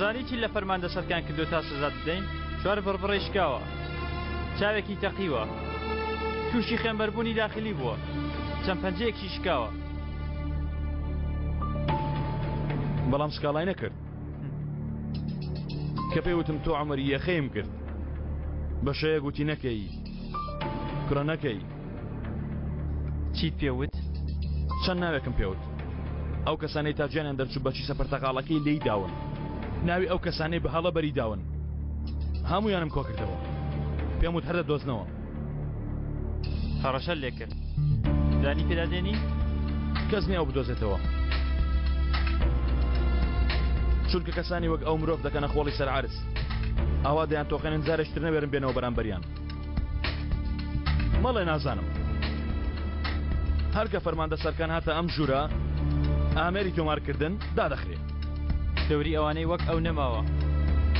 دەزانی چی لە فەرماندە سەرکان کردو تا سزات بدەین؟ چوار بڕبڕەی شکاوە، چاوێکی تەقیوە، تووشی خوێنبەربوونی داخلی بووە، چەند پەنجەیەکیشی شکاوە. بەڵام سکاڵای نەکرد. کە پێی وتم تۆ عومەری یەخەیم کرد. بە شەیەک وتی نەکەی، کوڕە نەکەی. چیت پێ وت؟ چەند ناوێکم پێ وت. ئەو کەسانەی تا گیانیان دەرچوو بە کیسە پرتەقاڵەکەی لێی داون. ناوی ئەو کەسانەی بە هەڵە بەری داون. هەموویانم کۆکردەوە. پێم وت هەر دەدۆزنەوە. هەڕەشەت لێ کرد. دانی پێدا دێنی؟ کەس نییە ئەو بدۆزێتەوە. چونکە کەسانی وەک ئەو مرۆڤ دەکەنە خۆڵی سەر عەرز. ئاوا دەیان تۆقێنن جارێکی تر نەوێرن بێنەوە بەرامبەریان. مەڵێ نازانم. هەر کە فەرماندە سەرکان هاتە ئەم ژوورە، ئامێری تۆمارکردن دادەخرێ. دەوری ئەوانەی وەک ئەو نەماوە.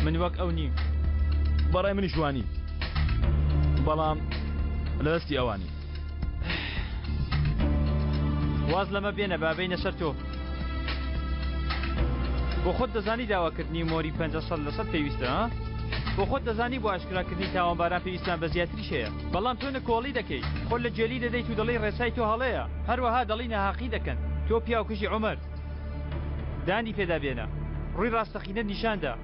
من وەک ئەو نیم. بەڕای منیش وانی. بەڵام لە دەستی ئەوانی. واز لەمە بێنە با بێینە سەر تۆ. بۆ خۆت دەزانی داواکردنی مۆری 500 لە سەد پێویستە ها؟ بۆ خۆت دەزانی بۆ ئاشکراکردنی تاوانباران پێویستمان بە زیاتریش هەیە بەڵام تۆ نکۆڵی دەکەی خۆت لە گێلی دەدەیت و دەڵێی ڕێسای تۆ هەڵەیە هەروەها دەڵێی ناهەقی دەکەن تۆ پیاوکوژی عومەر دانی پێدا بێنە ڕووی ڕاستەقینەت نیشاندا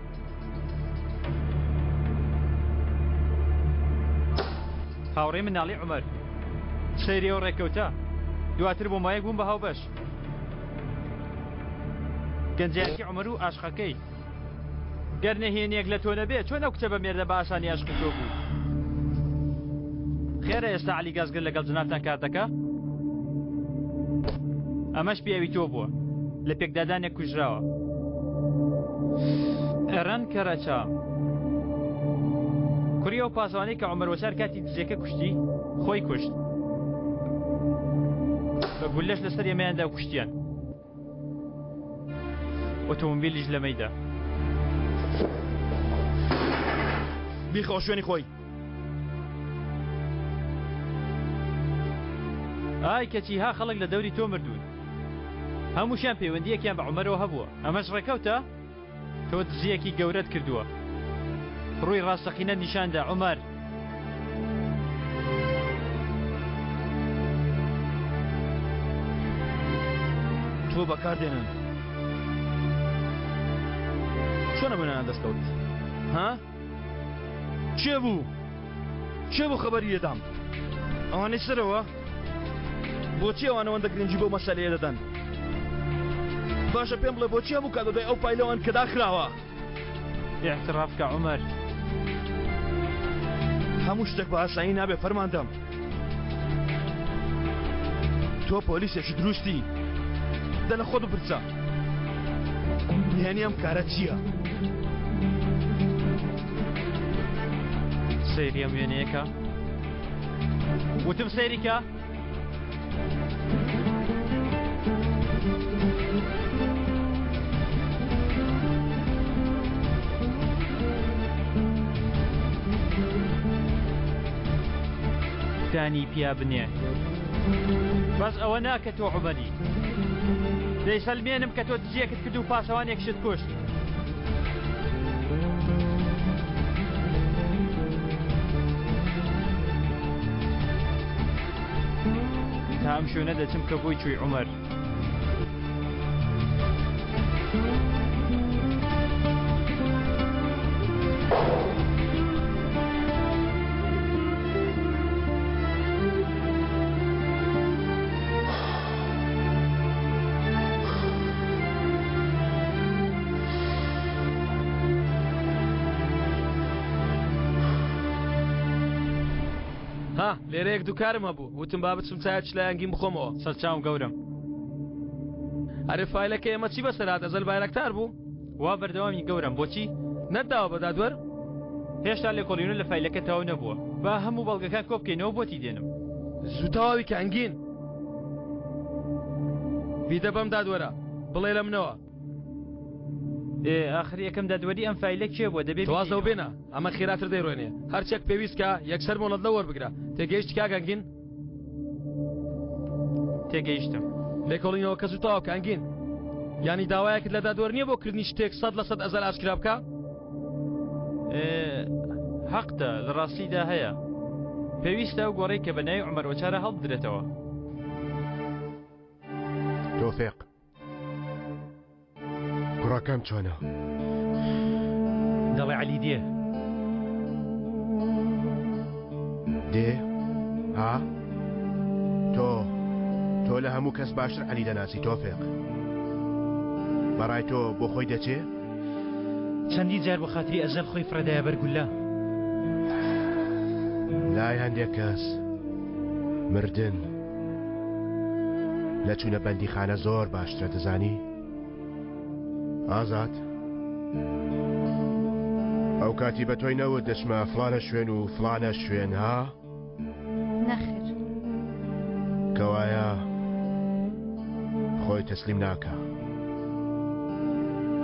هاوڕێی مناڵی عومەر سەیری ئەو ڕێکەوتە دواتر بۆ مایەک بووم بە هاوبەش گەنجایەتی عومەر و ئاشقەکەی گەر نهێنیەک لە تۆ نەبێ چۆن ئەو کچە بە مێردە بە ئاسانی ئاشقی تۆ بوو خێرە ئێستا عەلی گازگر لەگەڵ جنابتان کار دەکا ئەمەش پیاوی تۆ بووە لە پێکدادانێک کوژراوە ئەرەن کەرەچا کوڕی ئەو پاسەوانەی کە عومەر وەچار کاتی دزیەکە کوشتی خۆی کوشت بە گولەش لەسەر ئێمەیاندا کوشتیان ئۆتۆمبیلیش لەمەیدا بیخەوە شوێنی خۆی ئای کەچی ها خەڵک لە دەوری تۆ مردوون هەمووشیان پەیوەندیەکیان بە عومەرەوە هەبووە ئەمەش ڕێکەوتە تۆ دزیەکی گەورەت کردووە ڕووی ڕاستەقینە نیشاندا عومەر تۆ بەکاردێنن چۆنە بنیان دەستکەوت ها؟ کێ بوو؟ کێ بوو خەبەری لێدام؟ ئەوانەی سەرەوە؟ بۆچی ئەوان ئەوەندە گرنگی بەو مەسەلەیە دەدەن؟ باشە پێم بڵێ بۆچی هەموو کات بەدوای ئەو فایلەوەن کە داخراوە؟ اعتراف کە عومەر. هەموو شتێک بە ئاسایی نابێ فەرماندەم. تۆ پۆلیسێکی دروستی. دە لە خۆت بپرسە. نهێنی ئەم کارە چییە؟ سەیری ئەم وێنەیەکە وتم سەیری کە دانی پیا بنێ بەس ئەوە نا کە تۆ عومەری دەیسەلمێنم کە تۆ دزیەکت کرد و پاسەوانێکشت کوشت. تا ئەم شوێنە دەچم کە بۆی چووی عومەر. ها لێرە یەک دووکارم هەبوو وتم با بچم چایە چلایەنگیم بخۆمەوە سەرچاوم گەورەم ئەرێ فایلەکە ئێمە چی بەسەر هات ئەزەل بایرەکتار بوو وا بەردەوامی گەورەم بۆچی نەتداوە بە دادوەر هێشتا لێکۆڵینەوە لە فایلەکە تەواو نەبووە با هەموو بەڵگەکان کۆبکەینەوە بۆتی دێنم زوو تەواوی کە ئەنگین بیدە بەم دادوەرە بڵێ لە منەوە ئێ ئاخر یەکەم دادوەری ئەم فایلە کێ بووە دەبێ تواز لەو بێنە ئەمە خێراتر دەیڕۆێنێ هەرچێک پێویست کە یەکسەر مۆڵەت لە وەربگرە تێگەیشتی کاک ئەنگین تێگەیشتم لێکۆڵینەوە کەس و تەواو کە ئەنگین. یانی داوایەکت لە دادوەر نییە بۆ کردنی شتێک 100% ئەزەل ئاشکرا بکە؟ هەقتە لە ڕاستیدا هەیە. پێویستە ئەو گۆڕەی کە بە ناوی عومەر ئۆچارە هەڵبدرێتەوە. تۆفیق کوڕەکەم چۆنە؟ دەڵێ عەلی دێ. دێ؟ ها؟ تۆ تۆ لە هەموو کەس باشتر عەلی دەناسی تۆفیق. بەڕای تۆ بۆ خۆی دەچێ؟ چەندین جار بۆ خاتری ئەزەل خۆی فڕێدایە بەر گوللە. لای هەندێک کەس مردن لە چوونە بەندیخانە زۆر باشترە دەزانی؟ ئازاد ئەو کاتی بە تۆی نەوت دەچمە فڵانە شوێن و فڵانە شوێن ها؟ نەخێر. کەوایە خۆی تەسلیم ناکا.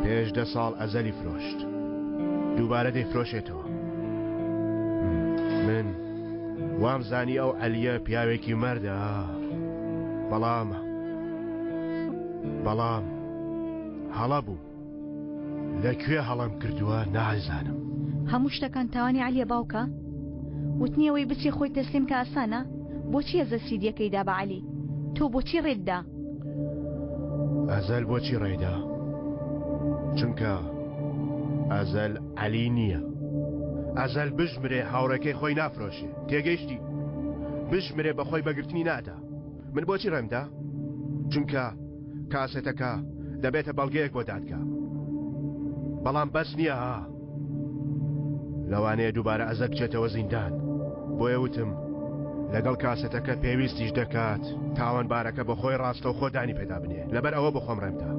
پێش دە ساڵ ئەزەلی فرۆشت. دووبارە دەیفرۆشێتەوە. من وام زانی ئەو عەلیە پیاوێکی مەردە. بەڵام بەڵام هەڵە بوو. لە کوێ هەڵەم کردووە نازانم. هەموو شتەکان تاوانی عەلیە باوکە؟ وتنی ئەوەی بچێ خۆی تەسلیم کە ئاسانە؟ بۆچی ئەزەل سیدیەکەی دا بە عەلی؟ تۆ بۆچی ڕێت دا؟ ئەزەل بۆچی ڕێی دا؟ چونکە ئەزەل عەلی نییە. ئەزەل بشمرێ هاوڕێکەی خۆی نافرۆشێ. تێگەیشتی؟ بشمرێ بە خۆی بەگرتنی نادا. من بۆچی ڕێم دا؟ چونکە کاسێتەکە دەبێتە بەڵگەیەک بۆ دادگا. بەڵام بەس نییە ها. لەوانەیە دووبارە ئەزەل بچێتەوە زیندان. بۆیە وتم لەگەڵ کاسێتەکە پێویستیش دەکات تاوانبارەکە بە خۆی ڕاستەوخۆ دانی پێدا بنێ. لەبەر ئەوە بۆ خۆم ڕێم دا.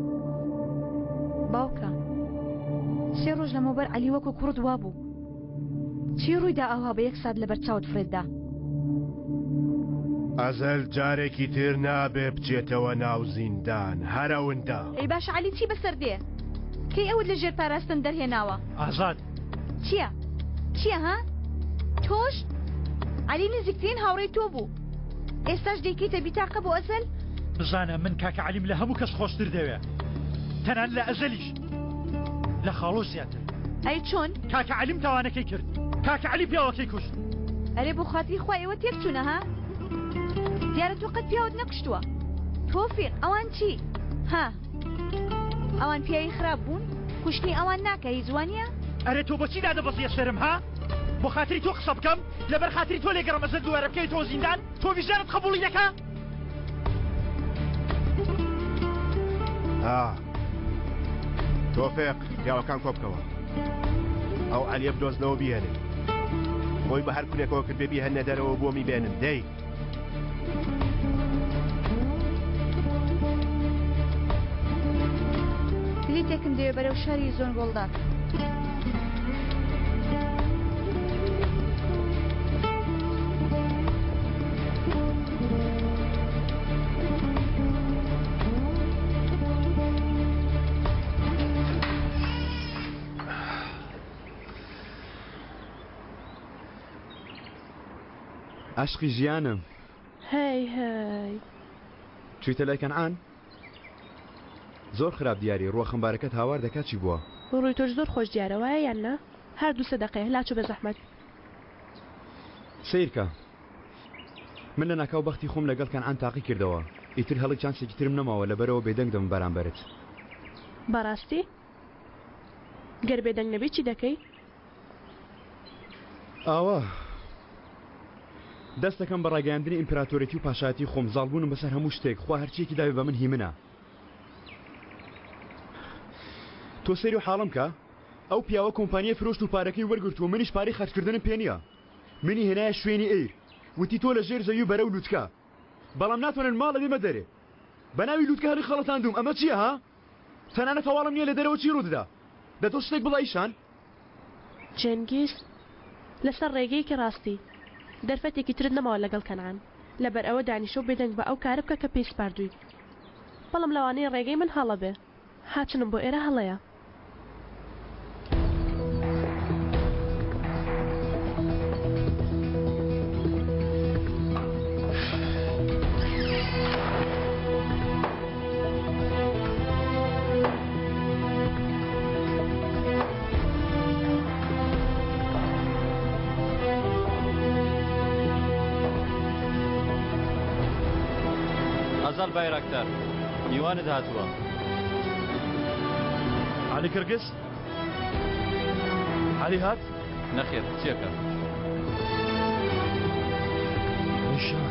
باوکە سێ ڕۆژ لەمەوبەر عەلی وەکو کوڕت وابوو. چی ڕوویدا ئاوها بە یەک سات لەبەر چاوت فڕێت دا؟ ئەزەل جارێکی تر نابێ بچێتەوە ناو زیندان هەر ئەوندە. ئەی باشە عەلی چی بەسەر دێ؟ کەی ئەوت لە ژێر پاراستن دەرهێناوە؟ ئازاد. چیە؟ چیە ها؟ تۆش؟ عەلی نزیکترین هاوڕێی تۆ بوو ئێستاش دەیکەیتە بیتاقە بۆ ئەزەل؟ بزانە من کاکە عەلیم لە هەموو کەس خۆشتر دەوێ تەنانەت لە ئەزەلیش. لە خاڵۆش زیاتر. ئەی چۆن؟ کاکە عەلیم تاوانەکەی کرد. کاکە عەلی پیاوەکەی کوشت. ئەرێ بۆ خاتری خوا ئێوە تێک چوونە ها؟ دیارە تۆ قەت پیاوت نەکوشتووە. تۆفیق ئەوان چی؟ ها؟ ئەوان پیاوی خراپ بوون؟ کوشتنی ئەوان ناکا هیچ وانییە؟ ئەرێ تۆ بۆچی دادەبەزیە سەرم ها؟ بۆ خاتری تۆ قسە بکەم؟ لەبەر خاتری تۆ لێگەڕم ئەزەل دووارە بکەویتەوە زیندان؟ تۆ ویژدانت قبوڵی دەکا؟ ها تۆفێق پیاوەکان کۆ بکەوە ئەو عەلیە بدۆزنەوە بیهێنن خۆی بە هەر کونێکەوە کردبێ بیهێنە دەرەوە بۆمی بێنن دەی بلیتێکم دەوێ بەرەو شاری زۆنگۆڵداک. عەشقی ژیانم. هەی هەی. چوویتە لای کەنعان؟ زۆر خراپ دیاری، ڕووە خەمبارەکەت هاوار دەکات چی بووە؟ ڕووی تۆش زۆر خۆش دیارە وایە یان نا؟ هەر دوو سێ دەقەیە لاچۆ بێزەحمەت. سەیرکە من لەناکاو بەختی خۆم لەگەڵ کەنعان تاقی کردەوە ئیتر هەڵی چانسێکی ترم نەماوە لەبەرئەوە بێدەنگ دەبم بەرامبەرت. بەڕاستی؟ گەر بێدەنگ نەبی چی دەکەی؟ ئاوا دەست دەکەم بە ڕاگەیاندنی ئیمپراتۆرێتی و پاشایەتی خۆم، زاڵبوونم بەسەر هەموو شتێک، خوا هەرچییەکی دابێ بە من هی منە. تۆ سەیری حاڵم کە، ئەو پیاوە کۆمپانیای فرۆشت و پارەکەی وەرگرت و منیش پارەی خەرجکردنم پێ نییە. منی هێنایە شوێنی ئەیر، وتی تۆ لە ژێر زەوی و بەرەو لوتکە. بەڵام ناتوانن ماڵە بێمە دەرێ. بە ناوی لوتکە هەڵیخەڵەتاندووم، ئەمە چییە ها؟ تەنانەت هەواڵم نییە لە دەرەوە چی ڕوودەدا. دە تۆ شتێک بڵێ ئیشان؟ جەنگیز، لەسەر ڕێگەیەکی ڕاستی. دەرفەتێکی ترت نەماوە لەگەڵ کەنعان. لەبەر ئەوە دانیشە و بێدەنگ بە ئەو کارە بکە کە پێی سپاردووی. بەڵام لەوانەیە ڕێگەی من هەڵە بێ. هاتنم بۆ ئێرە هەڵەیە. ئازال بایراکتار میوانت هاتووە. عەلی کرگز؟ عەلی هات؟ نەخێر کچێکە. نیشان.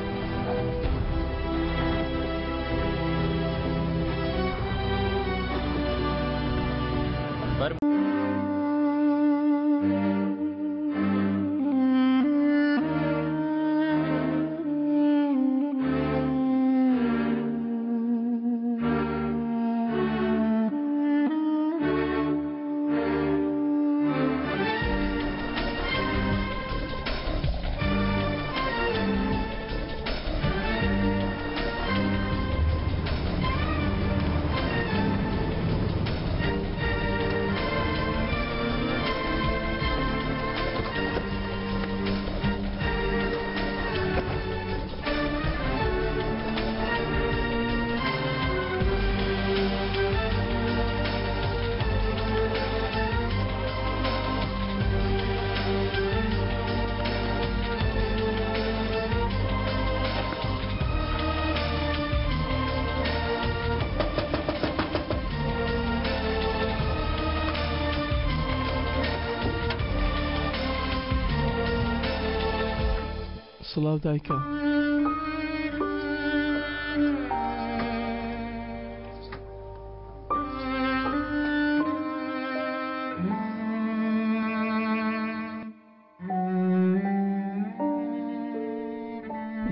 سڵاو دایکە.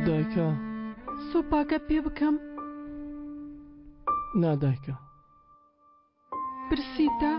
دایکە. سۆپاکە پێ بکەم؟ نا دایکە. برسیتە؟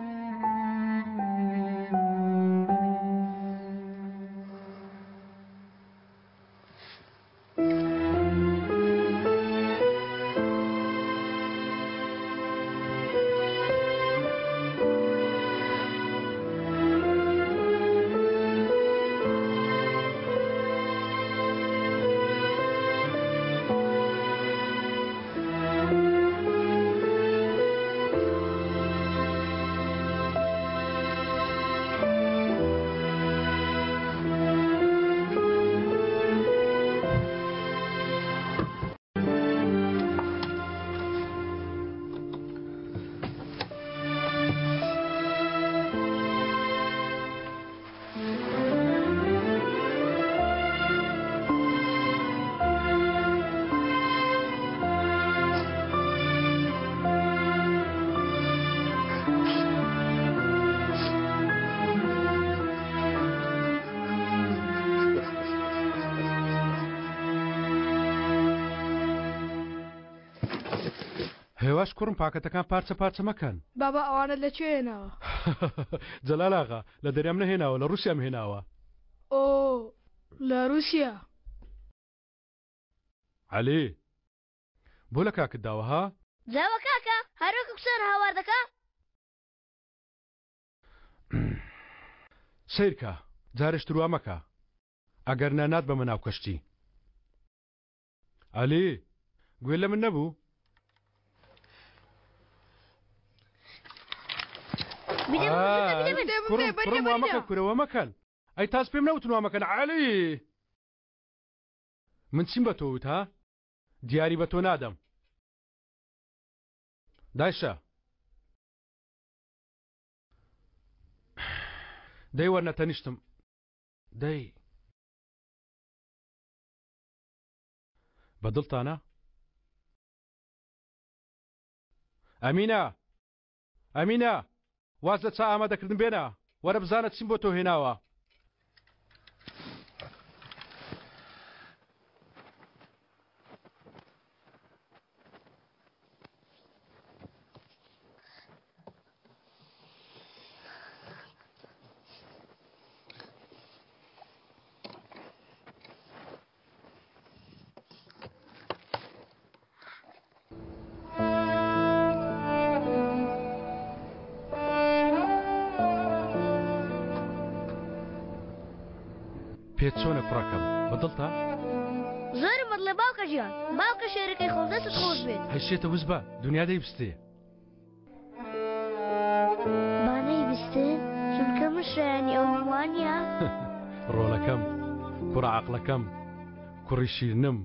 هێواش کوڕم پاکەتەکان پارچە پارچە مەکەن. بابا ئەوانەت لە کوێ هێناوە؟ جەلال ئاغا، لە دەریام نەهێناوە لە ڕووسیام هێناوە. ئۆ لە ڕووسیا. عەلی بۆ لە کاکت داوە ها؟ جاوە کاکە هەر وەکو کچان هاوار دەکا؟ سەیرکە جارێش تر وا مەکە ئەگەر نا ناتبەمە ناو کەشتی. عەلی گوێ لە من نەبوو؟ کوڕم وا مەکە کورە وا مەکەن ئەی تاس پێم نەوتن وا مەکەن عەلی من چیم بە تۆ وت ها دیاری بە تۆ نادەم دایشە دەی وەرنە تەنیشتم دەی بە دڵتانە؟ ئەمینە! ئەمینە! واز لە چا ئامادەکردن بێنە، وەرە بزانە چیم بۆ تۆ هێناوە. پێت چۆنە کوڕەکەم بەدڵتە؟ زۆرم بەدڵێ باوکە گیان باوکە شێرەکەی خۆم دەستت خۆش بێت هەی شێتە وز بە دنیا دەیبستێ. با نەیبستن چونکە من شایانی ئەوم وانیە؟ ڕۆڵەکەم کوڕە عەقڵەکەم کوڕی شیرنم.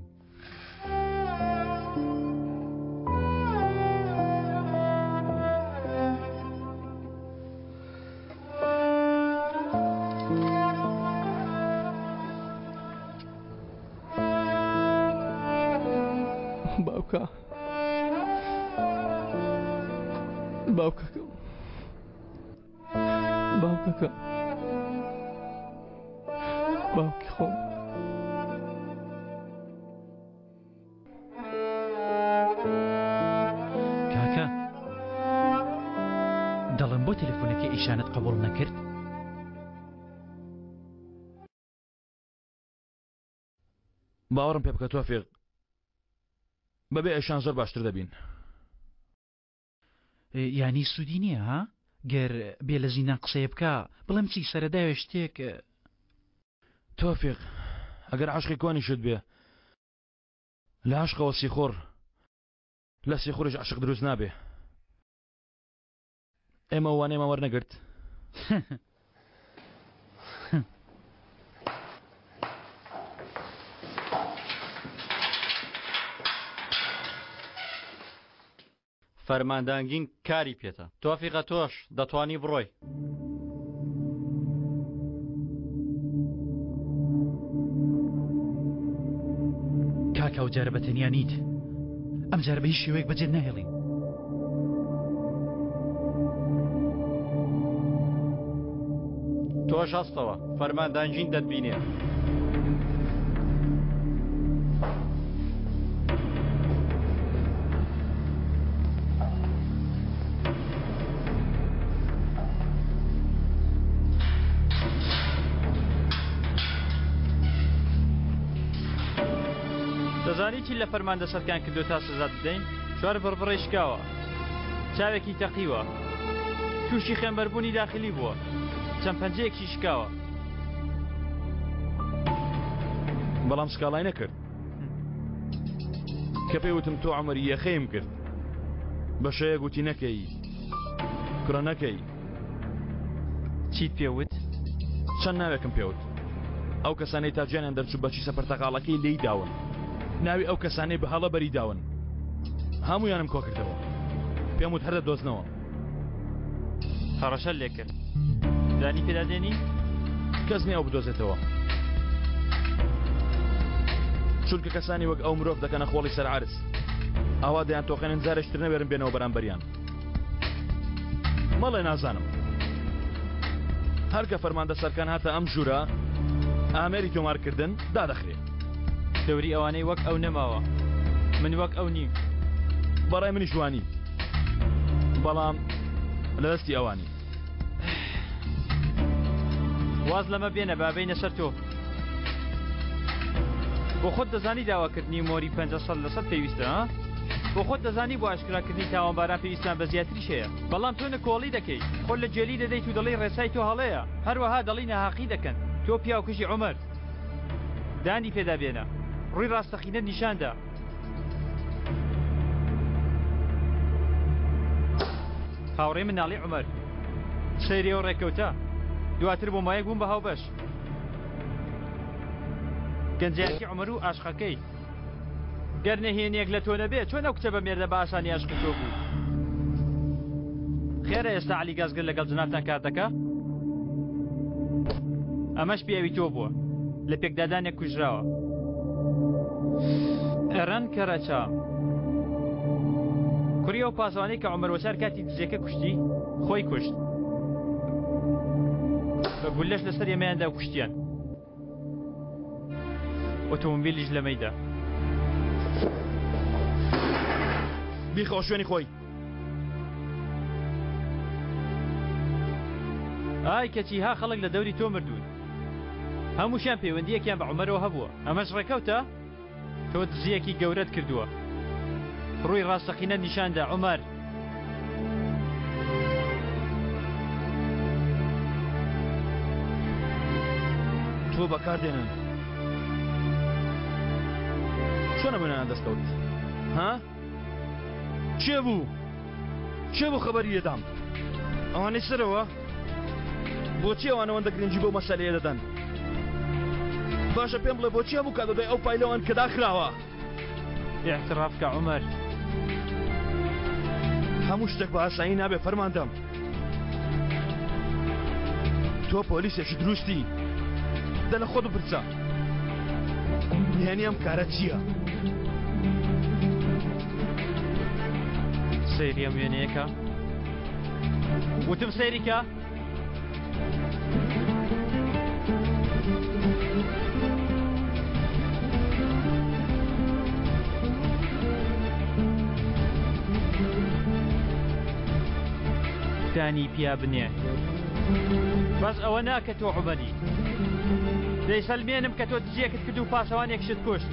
باوکە باوکەکەم باوکەکەم باوکی خۆم کاکە دەڵێم بۆ تەلەفۆنەکەی ئیشانت قبوڵ نەکرد؟ باوەڕم پێ بکە تۆفیق بەبێ ئەشان زۆر باشتر دەبین. یانی سوودی نییە ها؟ گەر بێ لە زیندان قسەیە بکا بڵێم چی سەرەداوێ شتێک. تۆفیق ئەگەر عەشقی کۆنیشت بێ لە عەشقەوە سیخوڕ لە سیخوڕیش عەشق دروست نابێ. ئێمە وانەیەمان وەرنەگرت؟ فەرماندە ئەنگین کاری پێتە. تۆفیقە تۆش دەتوانی بڕۆی. کاکە ئەو جارە بە تەنیا نیت. ئەم جارە بە هیچ شێوەیەک بەجێت ناهێڵین. تۆش هەستەوە، فەرماندە ئەنگین دەتبینێ. دەزانی چی لە فەرماندە سەرکان کردو تا سزات بدەین؟ چوار بڕبڕەی شکاوە، چاوێکی تەقیوە، تووشی خوێنبەربوونی داخلی بووە، چەند پەنجەیەکیشی شکاوە. بەڵام سکاڵای نەکرد. کە پێی وتم تۆ عومەری یەخەیم کرد بە شەیە گوتی نەکەی کوڕە نەکەی. چیت پێ وت؟ چەند ناوێکم پێ وت. ئەو کەسانەی تا گیانیان دەرچوو بە کیسە پرتەقاڵەکەی لێی داون. ناوی ئەو کەسانەی بە هەڵە بەری داون. هەموویانم کۆ کردەوە. پێم وت هەر دەدۆزنەوە. هەڕەشەت لێ کرد. دانی پێدا دێنی؟ کەس نییە ئەو بدۆزێتەوە. چونکە کەسانی وەک ئەو مرۆڤ دەکەنە خۆڵی سەر عەرز. ئاوا دەیانتۆقێنن جارێکی تر نەوێرن بێنەوە بەرامبەریان. مەڵێ نازانم. هەر کە فەرماندە سەرکان هاتە ئەم ژوورە، ئامێری تۆمارکردن دادەخرێ. دەوری ئەوانەی وەک ئەو نەماوە. من وەک ئەو نیم. بەڕای منیش وانی. بەڵام لە دەستی ئەوانی. واز لەمە بێنە با بێینە سەر تۆ. بۆ خۆت دەزانی داواکردنی مۆری 500% پێویستە ها؟ بۆ خۆت دەزانی بۆ ئاشکراکردنی تاوانباران پێویستمان بە زیاتریش هەیە بەڵام تۆ نکۆڵی دەکەی خۆت لە گێلی دەدەیت و دەڵێی ڕێسای تۆ هەڵەیە هەروەها دەڵێی ناهەقی دەکەن تۆ پیاوکوژی عومەر دانی پێدا بێنە ڕووی ڕاستەقینەت نیشاندا. هاوڕێی مناڵی عومەر سەیری ئەو ڕێکەوتە دواتر بۆ مایەک بووم بە هاوبەش گەنجایەتی عومەر و ئاشقەکەی گەر نهێنیەک لە تۆ نەبێ چۆن ئەو کچە بە مێردە بە ئاسانی ئاشقی تۆ بوو خێرە ئێستا عەلی گازگر لەگەڵ جنابتان کار دەکا ئەمەش پیاوی تۆ بووە لە پێکدادانێک کوژراوە ئەرەن کەرەچا کوڕی ئەو پاسەوانەی کە عومەر وەچار کاتی دزیەکە کوشتی خۆی کوشت بە گولەش لەسەر ئێمەیاندا کوشتیان ئۆتۆمبیلیش لەمەیدا. بیخەوە شوێنی خۆی. ئای کەچی ها خەڵک لە دەوری تۆ مردوون هەمووشیان پەیوەندییەکیان بە عومەرەوە هەبووە ئەمەش ڕێکەوتە؟ تۆ دزییەکی گەورەت کردووە ڕووی ڕاستەقینەت نیشاندا عومەر. تۆ بەکار دێنن چۆن ئەمەیان دەستکەوت ها؟ کێ بوو؟ کێ بوو خەبەری لێدام؟ ئەوانەی سەرەوە؟ بۆچی ئەوان ئەوەندە گرنگی بەو مەسەلەیە دەدەن؟ باشە پێم بڵێ بۆچی هەموو کات بەدوای ئەو فایلەوەن کە داخراوە؟ ئیعتراف کە عومەر. هەموو شتێک بە ئاسایی نابێ فەرماندەم. تۆ پۆلیسێکی دروستی. دە لە خۆت بپرسە. نهێنی ئەم کارە چییە؟ سەیری ئەم وێنەیەکە وتم سەیری کە دانی پیا بنێ بەس ئەوە نا کە تۆ عومەری دەیسەلمێنم کە تۆ دزیەکت کرد و پاسەوانێکشت کوشت.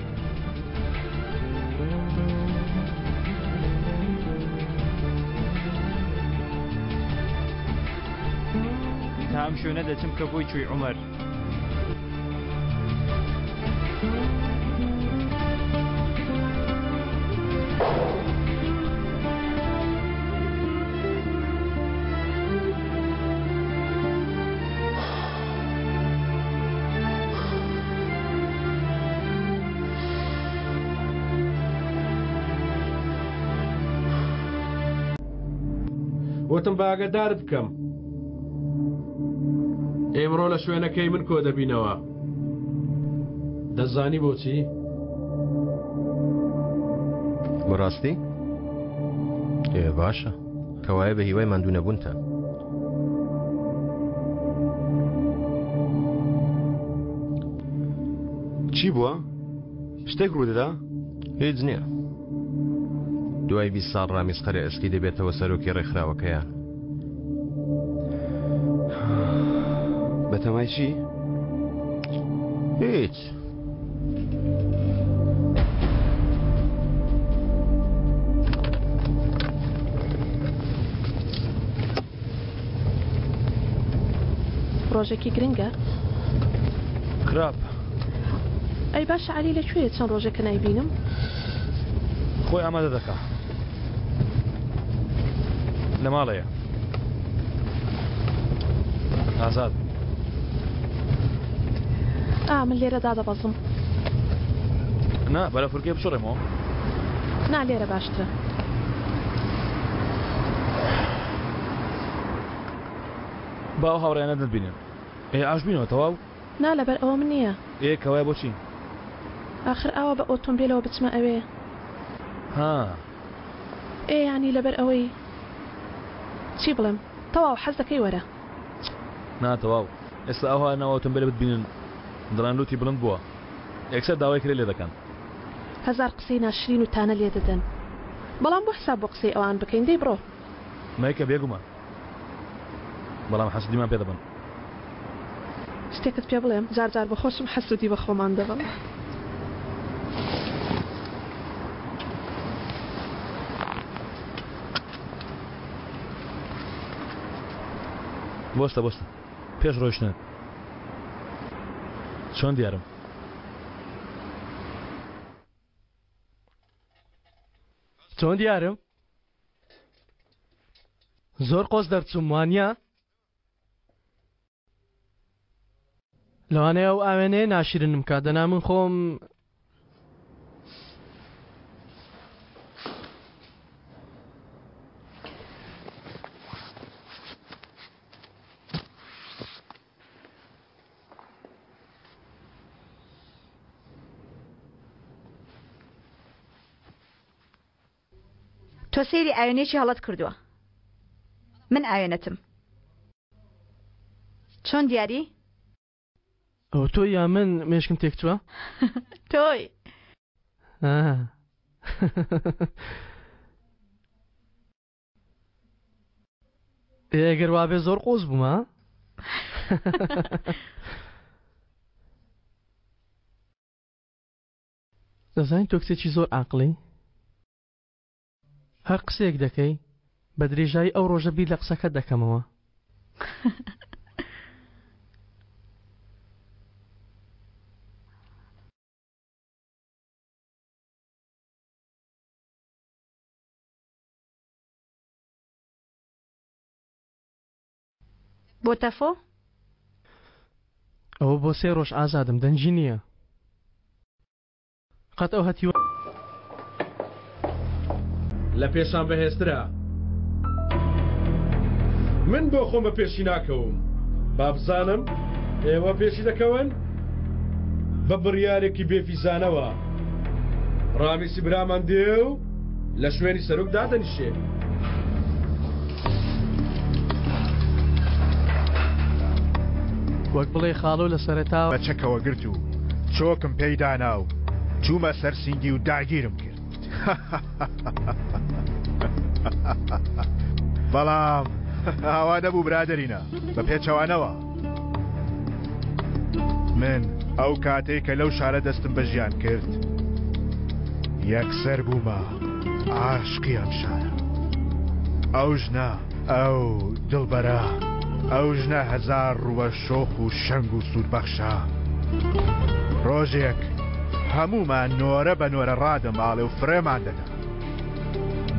تا ئەم شوێنە دەچم کە بۆی چووی عومەر. وتم با ئاگادارت بکەم ئێمڕۆ لە شوێنەکەی من کۆ دەبینەوە دەزانی بۆچی؟ بەڕاستی؟ ئێ باشە کەوایە بە هیوای ماندوو نەبوونتان. چی بووە؟ شتێک ڕوودەدا؟ هیچ نییە. دوای 20 ساڵ ڕامیز قەرە ئەسکی دەبێتەوە سەرۆکی ڕێکخراوەکەیان. بەتەمای چی؟ هیچ. ڕۆژێکی گرنگە؟ خراپ. ئەی باشە عەلی لە کوێیە چەند ڕۆژێکە نایبینم؟ خۆی ئامادە دەکا. لە ماڵەیە. ئازاد. ئا من لێرە دادەبەزم. نا بەرە فورکەی بچڕێمەوە. نا لێرە باشترە. با ئەو هاوڕێیانەت نەتبینن. ئێ ئاش بینەوە تەواو؟ نا لەبەر ئەوەم نییە. ئێ کەوایە بۆچی؟ ئاخر ئاوا بە ئۆتۆمبێلەوە بچمە ئەوێ. ها. ئێ یانی لەبەر ئەوەی چی بڵێم تەواو حەز دەکەی وەرە. نا تەواو ئێستا ئەوها ناو ئۆتۆمبێلە بتبینن دەڵێن لوتی بڵند بووە یەکسەر داوای کرێ لێ دەکەن. هەزار قسەی ناشرین و تانە لێ دەدەن بەڵام بۆ حساب بۆ قسەی ئەوان بکەین دەی بڕۆ. مەیکە بێگومان بەڵام حەسودیمان پێ دەبەن. شتێکت پێ بڵێم جار جار بە خۆشم حەسودی بە خۆمان دەبەم. بۆستە بۆستە پێش ڕۆیشتنت چۆن دیارم؟ چۆن دیارم؟ زۆر قۆز دەرچووم وانە؟ لەوانەیە ئەو ئاوێنەیە ناشرنم کا دەنا من خۆم تۆ سەیری ئاوێنەیەکی هەڵەت کردووە من ئاوێنەتم چۆن دیاری؟ ئەوە تۆی یا من مێشکم تێکچووە؟ تۆی. ئێ گەر وابێ زۆر قۆز بوومە دەزانی تۆ کچێکی زۆر عاقڵی هەر قسەیەک دەکەی بە درێژایی ئەو ڕۆژە بیر لە قسەکەت دەکەمەوە. بۆ تەفۆ؟ ئەوە بۆ سێ ڕۆژ ئازادم دەنگی نییە. قەت ئەو هەتیوە. لە پێشان بەهێزترە. من بۆ خۆم بە پێشی ناکەوم. با بزانم ئێوە پێشی دەکەون؟ بە بڕیارێکی بێفیزانەوە ڕامیسی برامان دێ و لە شوێنی سەرۆک دادەنیشێ. وەک بڵێی خاڵۆ لە سەرەتاوە. بە چەکەوە گرت و چۆکم پێی دانا و چوومە سەر سینگی و داگیرم کرد. بەڵام ئاوا نەبوو برادەرینە، بە پێچەوانەوە. من ئەو کاتەی کە لەو شارە دەستم بە ژیان کرد، یەکسەر بوومە عاشقی ئەم شارە. ئەو ژنە، ئەو دڵبەرە، ئەو ژنە هەزار ڕووە شۆخ و شەنگ و سوودبەخشە. ڕۆژێک هەموومان نۆرە بە نۆرە ڕادەماڵێ و فڕێمان دەدا.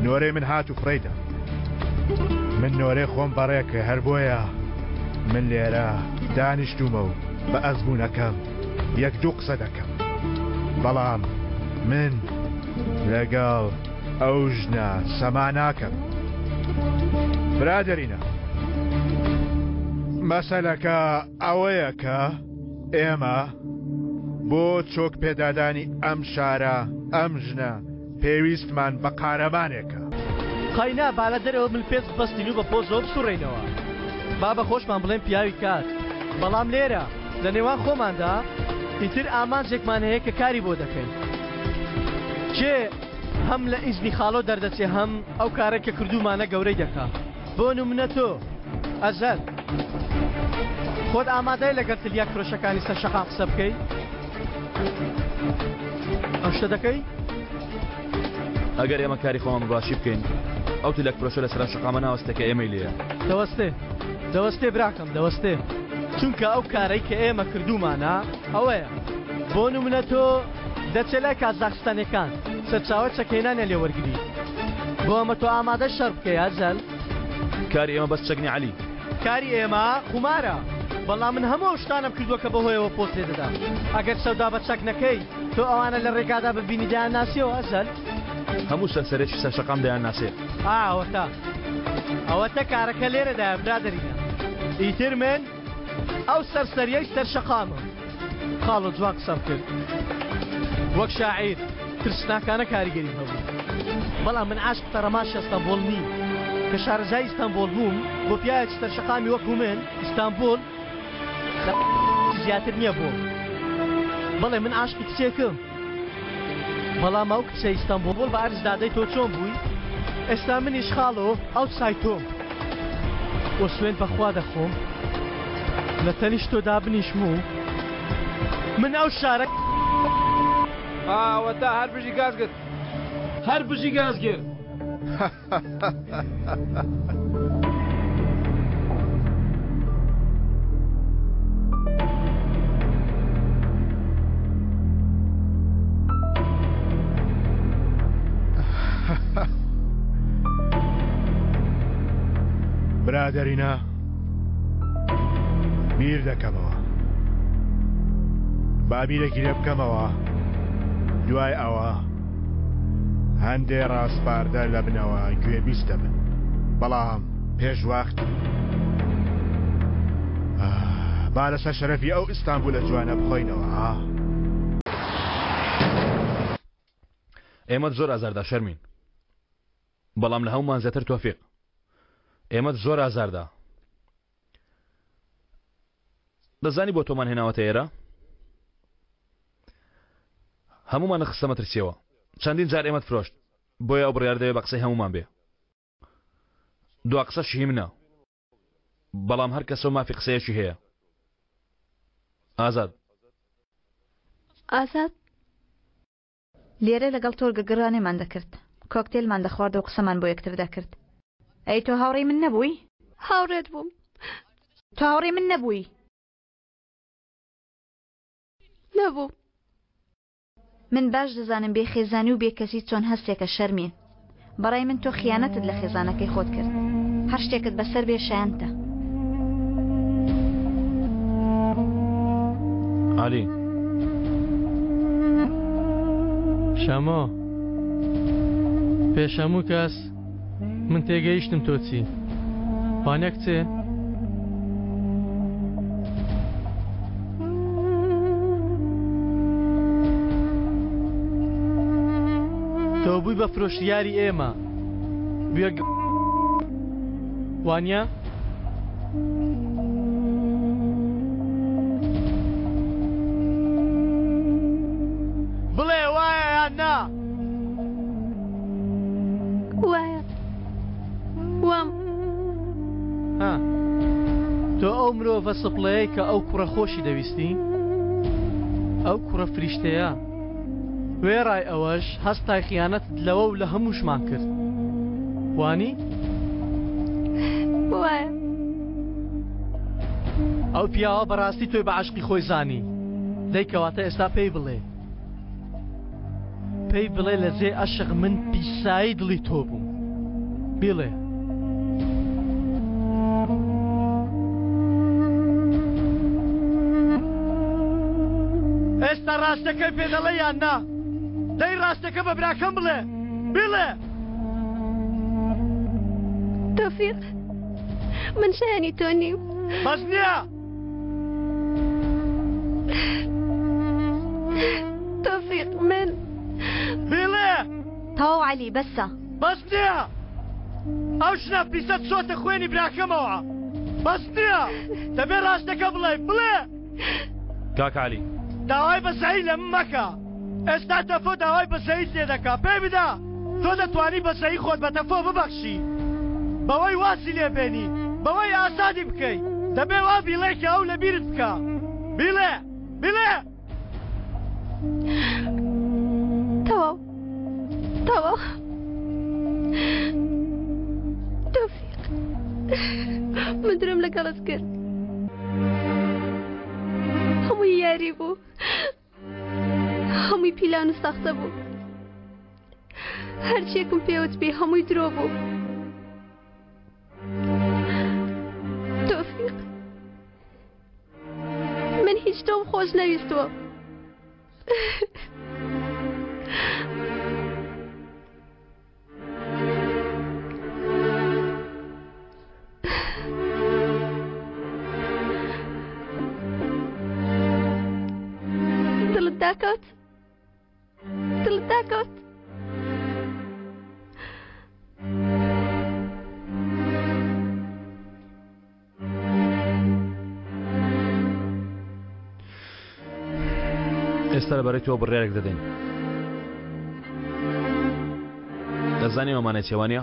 نۆرەی من هات و فڕێی دا. من نۆرەی خۆم بەڕێ کرد، هەر بۆیە من لێرە دانیشتوومە و بە ئەزموونەکەم یەک دوو قسە دەکەم. بەڵام من لەگەڵ ئەو ژنە سەما ناکەم. برادەرینە مەسەلەکە ئەوەیە کە ئێمە بۆ چۆک پێدادانی ئەم شارە ئەم ژنە پێویستمان بە قارەمانێکە. قەینا با لە دەرەوە ملپێچ ببەستین و بە پۆزەوە بسوڕێینەوە. با بە خۆشمان بڵێین پیاوی کار. بەڵام لێرە، لە نێوان خۆماندا، ئیتر ئامانجێکمان هەیە کە کاری بۆ دەکەین. کێ هەم لە ئیزنی خاڵۆ دەردەچێ هەم ئەو کارەی کە کردوومانە گەورەی دەکا. بۆ نمونە تۆ، ئەزەل، خۆت ئامادەی لەگەڵ تلیاک فرۆشەکانی سەر شەقام قسە بکەی؟ ئەو شتە دەکەی؟ ئەگەر ئێمە کاری خۆمان بە باشی بکەین، ئەو تلیاک فرۆشە لەسەر ئەم شەقامە ناوەستێ کە ئێمەی لێیە. دەوەستێ، دەوەستێ براکەم، دەوەستێ. چونکە ئەو کارەی کە ئێمە کردوومانە ئەوەیە. بۆ نمونە تۆ دەچێ لای کازاخستانیەکان سەرچاوەی چەکهێنانیان لێ وەرگری. بۆ ئەمە تۆ ئامادەی شەڕ بکەی ئەزەل؟ کاری ئێمە بەس چەک نیە عەلی. کاری ئێمە قومارە. بەڵام من هەموو ئەو شتانەم کردووە کە بەهۆیەوە پۆست لێ دەدام. ئەگەر سەودا بە چەک نەکەی، تۆ ئەوانە لە ڕێگادا ببینی دەیانناسیەوە ئەزەل؟ هەموو سەرسەرێکی سەر شەقام دەیانناسێ. ئا ئەوەتا. ئەوەتە کارەکە لێرەدایە برادەرینە. ئیتر من ئەو سەرسەریەی سەر شەقامم. خاڵۆ جوان قسەم کرد. وەک شاعیر ترسناکانە کاریگەریم هەبوو. بەڵام من عاشقی تەڕەماشی ئەستەنبوڵ نیم. کە شارەزای ئیستەنبوڵ بووم، بۆ پیاوێکی سەر شەقامی وەکو من، ئیستانبوڵ لە زیاتر نییە بۆم. بەڵێ من عاشقی کچێکم. بەڵام ئەو کچەی ئیستەنبوڵ بە عەرز دادەی تۆ چۆن بووی؟ ئێستا منیش خاڵۆ ئەو سای تۆم. وە سوێند بەخوا دەخۆم لە تەنیشت تۆ دابنیشم و من ئەو شارە. ئەوەتا هەر بژی گازگر. هەر بژی گازگر. برادەرینە بیر دەکەمەوە با بیرێکی لێ بکەمەوە دوای ئەوە هەندێ ڕاسپاردە لە بنەوە گوێبیست دەبن بەڵام پێش وەخت با لەسەر شەرەفی ئەو ئیستانبولە جوانە بخۆینەوە ها. ئێمەت زۆر ئازاردا شەرمین بەڵام لە هەموومان زیاتر تۆفیق ئێمەت زۆر ئازاردا دەزانی بۆ تۆمان هێناوەتە ئێرە هەموومان خستە مەترسیەوە چەندین جار ئێمەت فرۆشت بۆیە ئەو بڕیار دەوێ بە قسەی هەموومان بێ دوا قسەش هی منە بەڵام هەر کەسەو مافی قسەیەکی هەیە ئازاد. ئازاد. لێرە لەگەڵ تۆرگە گڕانێمان دەکرد، کۆکتێلمان دەخوارد و قسەمان بۆ یەکتر دەکرد. ئەی تۆ هاوڕێی من نەبووی؟ هاوڕێت بووم. تۆ هاوڕێی من نەبووی؟ نەبووم. من باش دەزانم بێ خێزانی و بێ کەسی چۆن هەستێکە شەرمین. بەڕای من تۆ خیانەتت لە خێزانەکەی خۆت کرد. هەر شتێکت بەسەر بێ شایەنتە. عەلی. شەمۆ پێش هەموو کەس من تێگەیشتم تۆ چی وانە کچێ؟ تۆ بووی بە فرۆشیاری ئێمە بوویە وانە؟ یان نا؟ وایە وام. ها تۆ ئەو مرۆڤە سپڵەیەی کە ئەو کوڕە خۆشی دەویستی؟ ئەو کوڕە فریشتەیە. وێڕای ئەوەش هەستای خیانەتت لەوە و لە هەمووشمان کرد. وانی؟ وایە. ئەو پیاوە بەڕاستی تۆی بە عەشقی خۆی زانی. دەی کەواتە ئێستا پێی بڵێ. پێی بڵێ لە جێ ئەشق من پیسایی دڵی تۆ بووم. بیڵێ. ئێستا ڕاستەکەی پێ دەڵێ یان نا؟ دەی ڕاستەکە بە براکەم بڵێ. بیڵێ. تۆفیق من شایانی تۆ نیم. بەس نییە. تۆفیق من بیڵێ. تەواو عەلی بەسە. بەس نییە ئەو ژنە پیسە چۆتە خوێنی براکەمەوە بەس نییە دەبێ ڕاستەکە بڵێ بڵێ. کاک عەلی. داوای بەزەیی لە من مەکە ئێستا تەفۆ داوای بەزەییت لێ دەکا پێی بدە تۆ دەتوانی بەزەیی خۆت بە تەفۆ ببەخشی بەوەی وازی لێ بێنی بەوەی ئازادی بکەی دەبێ وا بیڵێ کە ئەو لەبیرت بکا بیڵێ بیڵێ. تەواو تەواو تۆفیق من درۆم لەگەڵت کرد هەمووی یاری بوو هەمووی پیلان و ساختە بوو هەرچیەکم پێوت بێ هەمووی درۆ بوو تۆفیق من هیچ تۆم خۆش نەویستووە دڵت داکەوت دڵت داکەوت ئێستا لەبارەی تۆ بڕیارێک دەدەین دەزانی ئەمانە چێوانە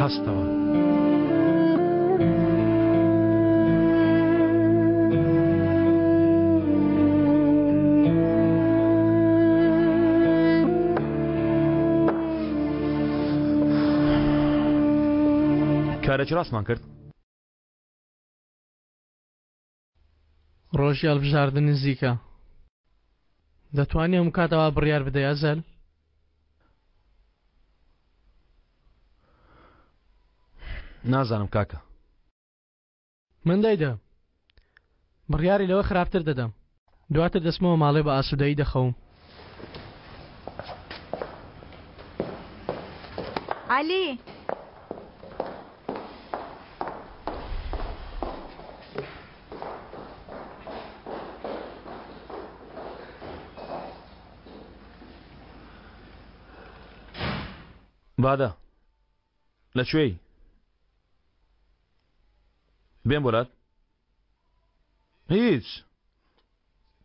هەستەوە. کارێکی ڕاستمان کرد. ڕۆژی هەڵبژاردن نزیکە دەتوانی هەموو کات ئەوا بڕیار بدەی ئەزەل؟ نازانم کاکە. من دەیدەم بڕیاری لەوە خراپتر دەدەم دواتر دەچمەوە ماڵێ بە ئاسوودەیی دەخەوم. عەلی. بادە لە کوێی؟ بێم بۆ لات؟ هیچ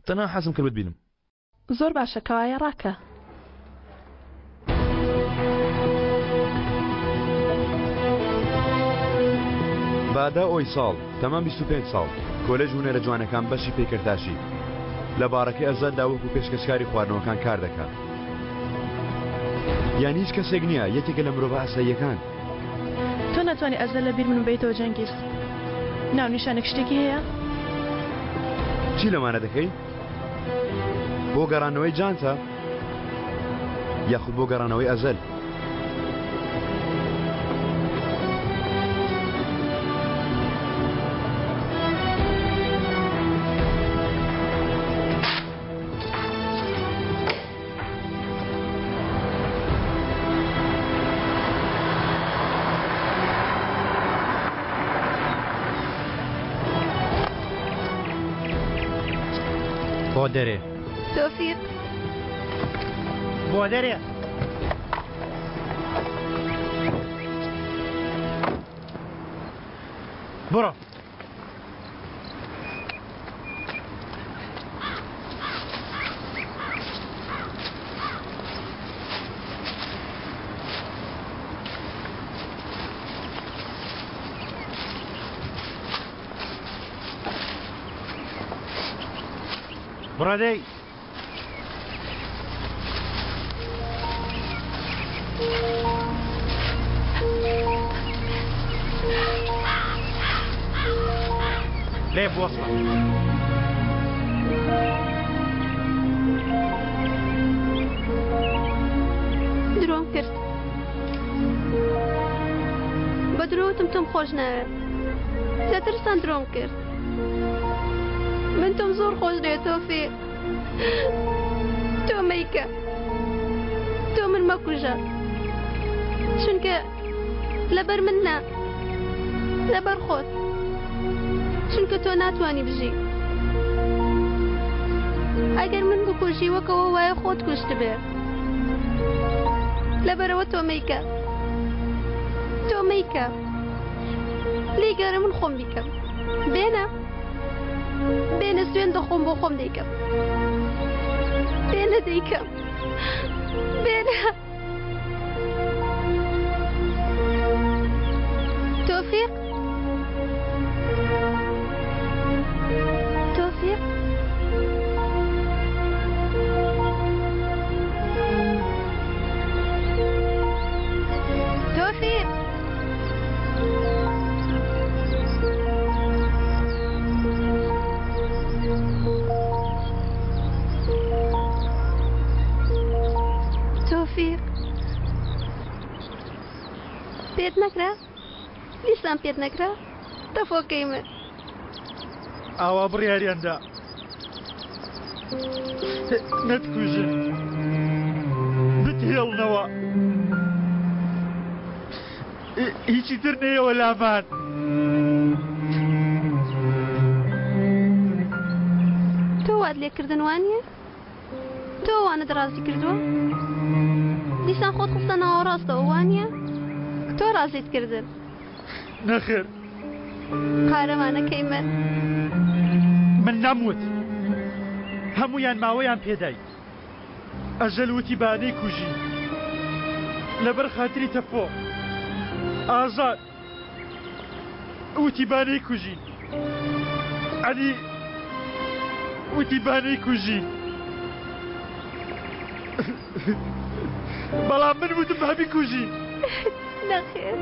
تەنها حەزم کرد بتبینم. زۆر باشە کەوایە ڕاکە. بادە ئۆیساڵ، تەمەن 25 ساڵ، کۆلێژ هونەرە جوانەکان بەشی پەیکەرتاشی. لە باڕەکەی ئەزەلدا وەکو پێشکەشکاری خواردنەوەکان کار دەکات. یان هیچ کەسێک نییە، یەکێکە لە مرۆڤە ئاساییەکان. تۆ ناتوانی ئەزەل لە بیر من ببەیتەوە جەنگیز. ناونیشانێک شتێکی هەیە؟ چی لەمانە دەکەی؟ بۆ گەڕانەوەی جانتا یاخود بۆ گەڕانەوەی ئەزەل؟ بۆ دەرێ تۆفیق بۆ دەرێ بڕۆ بڕۆ دەی. لێ بوەستە. درۆم کرد بە درۆ وتم تۆم خۆش ناوێ لە ترسان درۆم کرد من تۆم زۆر خۆش دەوێت تۆفیق تۆ مەیکە تۆ من مەکوژە چونکە لەبەر من نا لەبەر خۆت چونکە تۆ ناتوانی بژی ئەگەر من بکوژی وەکەوە وایە خۆت کوشتبێ لەبەرەوە تۆ مەیکە تۆ مەیکە لێگەرە من خۆم بیکەم بێنە بێنە سوێن دەخۆم بۆ خۆم دەیکەم بێنە دەیکەم بێنە تۆفیق تۆفیق تۆفیق تۆفیق پێت نەکرا دیسان پێت نەکرا تەفۆکەی من ئاوا بڕیاریاندا نەتکوژن بتهێڵنەوە هیچی تر نەیەوە لامان. تۆ وات لێکردن وانیە؟ تۆ وانت ڕازی کردووە؟ دیسان خۆت خستە ناوەڕاستەوە وانیە؟ تۆ ڕازیت کردن. نەخێر. قارەمانەکەی من. من نەموت. هەموویان ماوەیان پێدای. ئەژەل وتی با نەیکوژین لەبەر خاتری تەپۆ. ئازاد وتی با نەیکوژین. عەلی وتی با نەیکوژین. بەڵام من وتم با بیکوژین. نەخێر.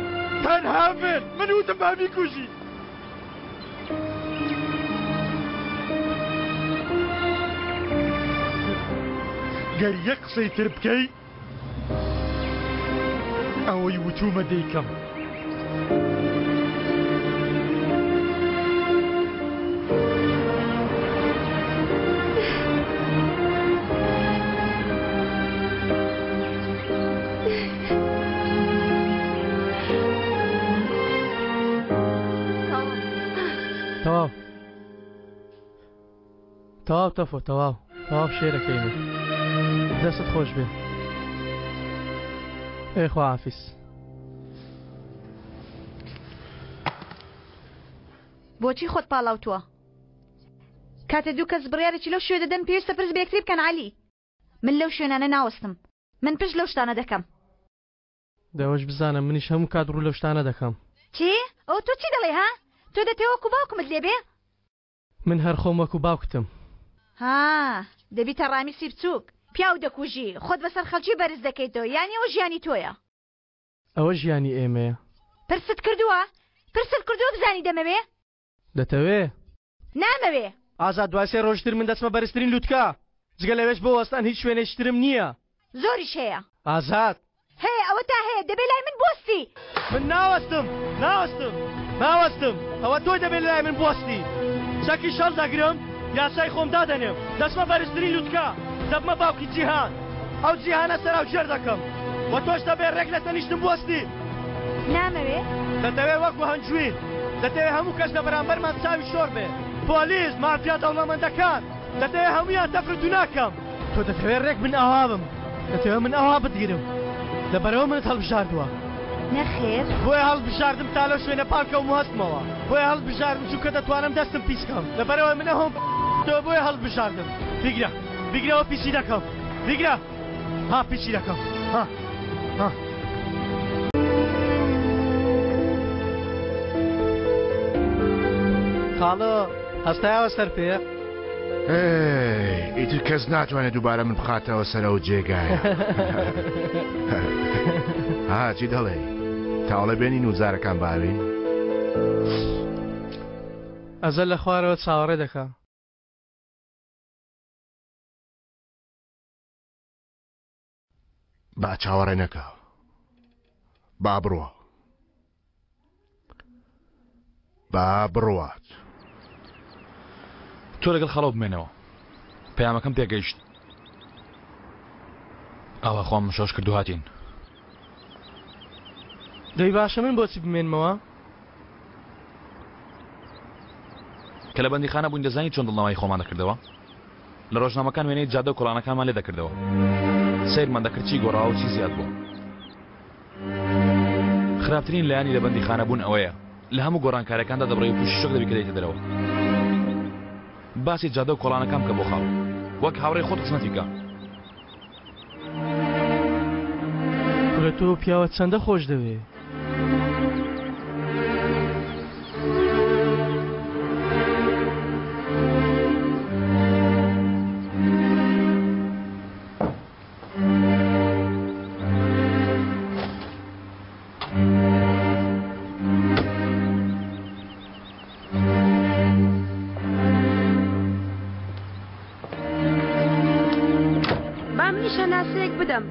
تەنها من من وتم با بیکوژین. گەر یەک قسەی تر بکەی ئەوەی وتومە دەیکەم. تەواو تەواو تەفۆ تەواو تەواو شێرەکەی من دەستت خۆش بێ ئێ خواحافیز. بۆچی خۆت پاڵاوتووە؟ کاتێ دوو کەس بڕیارێکی لەو شێوە دەدەن پێویستە پرس بە یەکتری بکەن عەلی من لەو شوێنانە ناوەستم من پشت لەو شتانە دەکەم. دەوەش بزانە منیش هەموو کات ڕوو لەو شتانە دەکەم. چی؟ ئەوە تۆ چی دەڵێی ها؟ تۆ دەتەوێ وەکو باوکمت لێ بێ؟ من هەر خۆم وەکو باوکتم. ها دەبیتە ڕامیسی بچووک پیاو دەکوژی خۆت بەسەر خەڵکی بەرز دەکەیتەوە یانی ئەوە ژیانی تۆیە. ئەوە ژیانی ئێمەیە. پرست کردووە؟ پرست کردووە بزانی دەمەوێ؟ دەتەوێ؟ نامەوێ. ئازاد دوای سێ ڕۆژی تر من دەچمە بەرزترین لوتکە. جگە لەوێش بۆ وەستان هیچ شوێنێکی ترم نییە. زۆریش هەیە. ئازاد. هەیە ئەوەتا هەیە دەبێ لای من بوەستی. من ناوەستم ناوەستم ناوەستم ئەوە تۆی دەبێ لای من بوەستی. چەکیش هەڵدەگرم یاسای خۆم دادەنێم دەچمە بەرزترین لوتکە دەبمە باوکی جیهان ئەو جیهانە سەراوژێر دەکەم و تۆش دەبێ ڕێک لە تەنیشتم بوەستی. نامەوێ. دەتەوێ وەکو هەنجوین دەتەوێ هەموو کەس لە بەرامبەرمان چاوی شۆڕ بێ پۆلیس مافیا دەوڵەمەندەکان دەتەوێ هەموویان تەفر و دونا کەم. تۆ دەتەوێ ڕێک من ئاوا بم دەتەوێ من ئاوا بتگرم لەبەرئەوە منت هەڵبژاردووە. نەخێر. بۆیە هەڵتبژاردم تا لەو شوێنە پاڵکەوم و هەستمەوە بۆیە هەڵتبژاردم چونکە دەتوانم دەستم پیس کەم لەبەرئەوەی من ئەوم تۆ بۆیە هەڵتبژاردم بیگرە بیگرەوە پیسی دەکەم بیگرە ها پیسی دەکەم ها ها. خاڵۆ هەستایەوە سەر پێ؟ هێی ئیتر کەس ناتوانێت دووبارە من بخاتەوە سەر ئەو جێگایە. ها چی دەڵێی؟ تاوڵە بێنین و زارەکان باوین؟ ئەزەل لە خوارەوە چاوەڕێ دەکا. با چاوەڕێ نەکا با بڕوا با بڕوات. تۆ لەگەڵ خەڵۆ بمێنەوە پەیامەکەم پێگەیشت ئاوا خۆم شۆش کرد و هاتین. دەی باشە من بۆچی بمێنمەوە؟ کە لە بەندیخانە بووین دەزانی چۆن دڵنەوایی خۆمان دەکردەوە؟ لە ڕۆژنامەکان وێنەی جادە و کۆڵانەکانمان لێ دەکردەوە. سەیرمان دەکرد چی گۆڕاوە و چی زیاد بووە. خراپترین لایەنی لە بەندیخانە بوون ئەوەیە لە هەموو گۆڕانکاریەکاندا دەبڕی و تووشی شۆک دەبی کە دێیتە دەرەوە. باسی جادە و کۆڵانەکان بکە بۆ خاڵ. وەک هاوڕێی خۆت خزمەتی بکە. کورە تۆ پیاوە چەندە خۆش دەوێ. با منیش هەناسەیەک بدەم.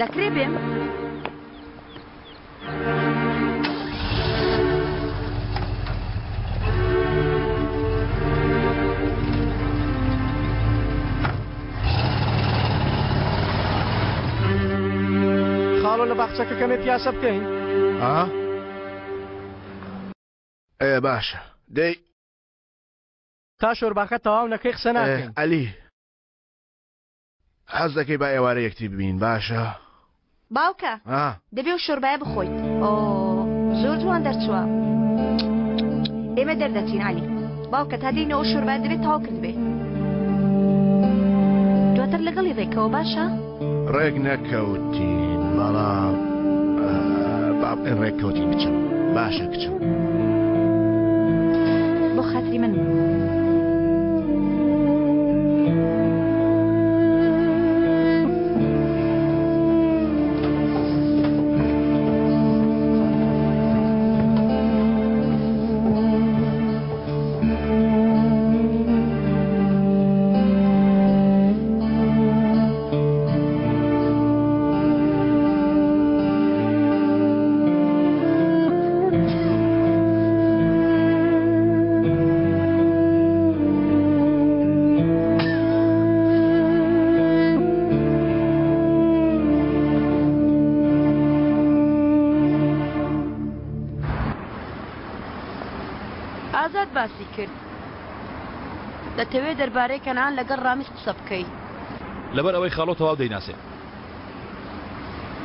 دەکرێ بێم؟ خاڵۆ لە باخچەکە کەمێ پیاسە بکەین؟ ئا؟ ئێ باشە دەی تا شۆرباکە تەواو نەکەی قسە ناکەین. عەلی حەز دەکەی با ئێوارە یەکتری ببینین باشە؟ باوکە دەبێ و شۆربایە بخۆیت ئۆ زۆر جوان دەرچووە ئێمە دەردەچین عەلی باوکە تا دێینەوە شۆربای دەبێت تەواو کردبێ دواتر لەگەڵی ڕێکەوە باشە؟ ڕێک نەکەوتین بەڵام با بڵێن ڕێک کەوتین کچم باشە کچم. بۆ خاتری من. ئازاد باسی کرد دەتەوێ دەربارەی کەنعان لەگەڵ ڕامیز قسە بکەی. لەبەر ئەوەی خاڵۆ تەواو دەیناسێ.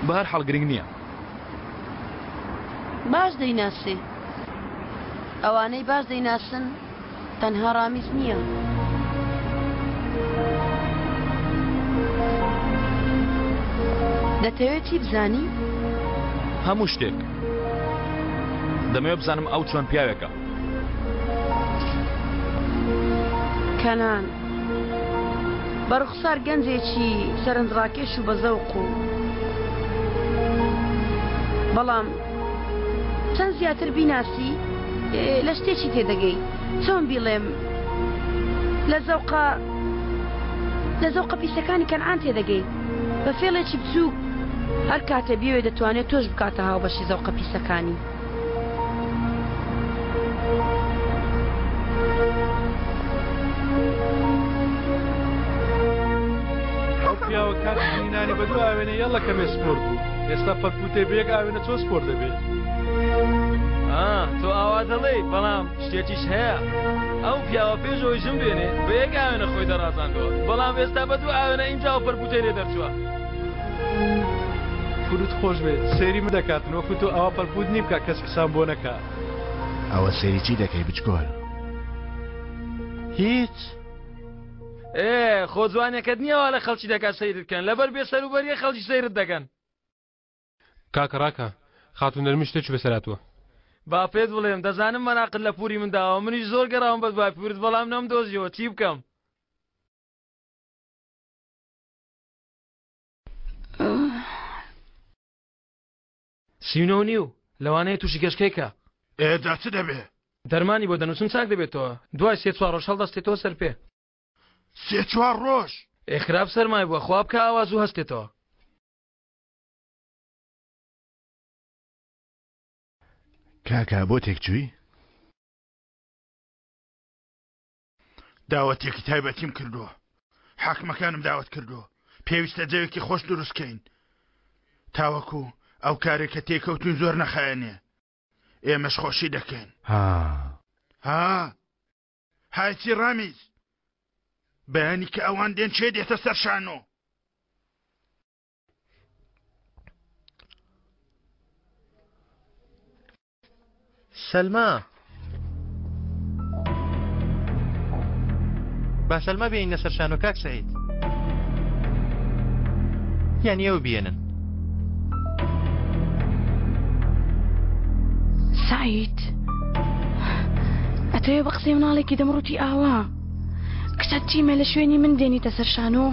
بە هەر حاڵ گرنگ نییە. باش دەیناسێ. ئەوانەی باش دەیناسن تەنها ڕامیز نییە. دەتەوێت چی بزانی؟ هەموو شتێک. دەمەوێت بزانم ئەو چۆن پیاوێکە. کەنان بە ڕوخسار گەنجێکی سەرنجڕاکێش و بەزەوق و بەڵام چەند زیاتر بیناسی. لە شتێکی تێدەگەی چۆن بیڵێم لە زەوقە لە زەوقە پیسەکانی کەنعان تێدەگەی بە فێڵێکی بچووک هەر کاتێ بیەوێ دەتوانێت تۆش بکاتە هاوبەشی زەوقە پیسەکانی. ئەو پیاوە کاتی بینانی بە دوو ئاوێنە یەڵە کەمێ سپۆرت بوو ئێستا پەرپوتێ بە یەک ئاوێنە چۆن سپۆرت دەبێ تۆ ئاوا دەڵێی بەڵام شتێکیش هەیە ئەو پیاوە پێش ئەوەی ژن بێنێ بە یەک ئاوێنە خۆی دەڕازاندەوە بەڵام ئێستا بە دوو ئاوێنە ئینجا ئەو پەرپوتەی لێ دەرچووە فروت خۆش بێت سێری من دەکاتن وەکو تۆ ئەوە پەرپوت نیم کە کەس قسان بۆ نەکا. ئەوە سەیری چی دەکەی بچکۆل؟ هیچ. ئێ خۆ جوانەکەت نییە وا لە خەڵکی دەکات سەیرت بکەن لەبەر بێ سەروبەریە خەڵکی سەیرت دەکەن. کاکە ڕاکە خاتوو نەرمین شتێکی بەسەر هاتووە. با پێت بڵێم دەزانم مەراقت لە پوری من داوە منیش زۆر گەڕاوم بەدوای پورت بەڵام نەمدۆزیەوە چی بکەم؟ 39 و نیو لەوانەیە تووشی گەشکەی کە. ئێ جا چ دەبێ؟ دەرمانی بۆ دەنووسم چاک دەبێتەوە دوای سێ چوار ڕۆژ هەڵدەستێتەوە سەر پێ. سێ چوار ڕۆژ؟ ئێ خراپ سەرمای بووە خوا بکا ئاوا زوو هەستێتەوە. کاکە بۆ تێکچووی؟ داوەتێکی تایبەتیم کردووە حاکمەکانم داوەت کردووە پێویستە جەوێکی خۆش دروست کەین تاوەکو ئەو کارێک کە تێکەوتون زۆر نەخایەنێ ئێمەش خۆشی دەکەین ها ها هایچی ڕامیز بەیانی کە ئەوان دێن چێ دێتە سەر شانۆ سەلما با سەلما بێنە سەر شانۆ کاک سعید یان ئێوە بێنن سعید ئەتەوێ بە قسەی مناڵێکی دەمڕوتی ئاوا کچە چیمە لە شوێنی من دێنیتە سەر شانۆ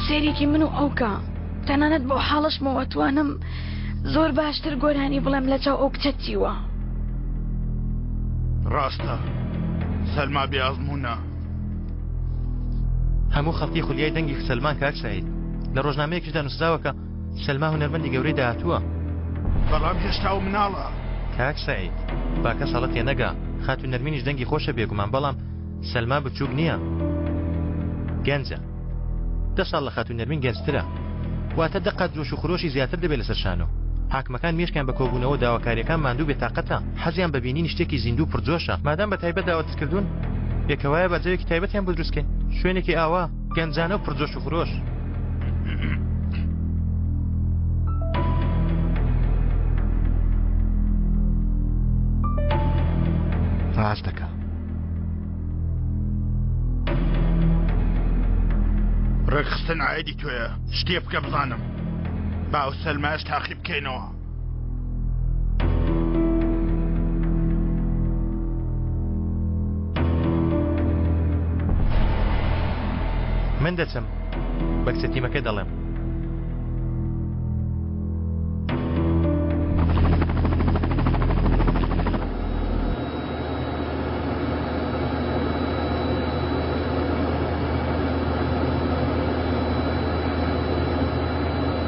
سێرێکی من و ئەوکە تەنانەت بەو حاڵەشمەوە ئەتوانم زۆر باشتر گۆرانی بڵێم لە چاو ئەو کچە چیوە. ڕاستە سەلما بێ ئەزموونە. هەموو خەڵکی خولیای دەنگی سەلمان کاک سەعید. لە ڕۆژنامەیەکیشدا نووسراوە کە سەلما هونەرمەندی گەورەی داهاتووە. بەڵام هێشتا ئەو مناڵە. کاک سەعید، با کەس هەڵە تێنەگا، خاتوو نەرمینیش دەنگی خۆشە بێگومان، بەڵام سەلما بچووک نییە. گەنجە. دە ساڵ لە خاتوو نەرمین گەنجترە. واتە دە قات جۆش و خرۆشی زیاتر دەبێت لەسەر شانۆ. حاکمەکان مێشکیان بە کۆبوونەوە و داواکارییەکان ماندوو بێتاقەتە، حەزیان بە بینینی شتێکی زیندوو و پڕجۆشە. مادام بە تایبەت داوەتت کردوون، ئێ کەوایە با جەوێکی تایبەتیان بۆ دروست کەین. شوێنێکی ئاوا، گەنجانە و پڕجۆش و خرۆش. ڕاست دەکا. ڕێکخستن عایدی تۆیە شتێ بکە بزانم با ئەو سەلمایەش تاقی بکەینەوە. من دەچم بە کچە تیمەکە دەڵێم.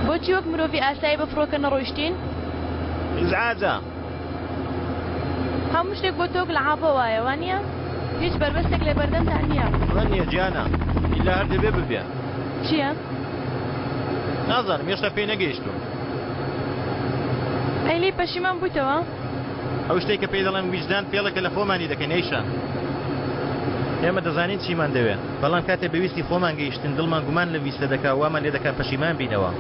بۆچی وەک مرۆڤی ئاسایی بە فڕۆکە نەڕۆیشتین؟ ئیزعاجە. هەموو شتێک بۆ تۆ وەک لەعابە وایە، وانییە؟ هیچ بەربەستێک لە بەردەمتا نییە. وا نییە گیانە، ئیلا هەر دەبێ ببێ. چییە؟ نازانم، هێشتا پێی نەگەیشتووم. ئەی لێی پەشیمان بوویتەوە؟ ئەو شتەی کە پێی دەڵێن ویژدان فێڵێکە لە خۆمانی دەکەین ئەیشە. ئێمە دەزانین چیمان دەوێ، بەڵام کاتێ بە ویستی خۆمان گەیشتین دڵمان گومان لەم ویستە دەکا و وامان لێ دەکا پەشیمان بینەوە.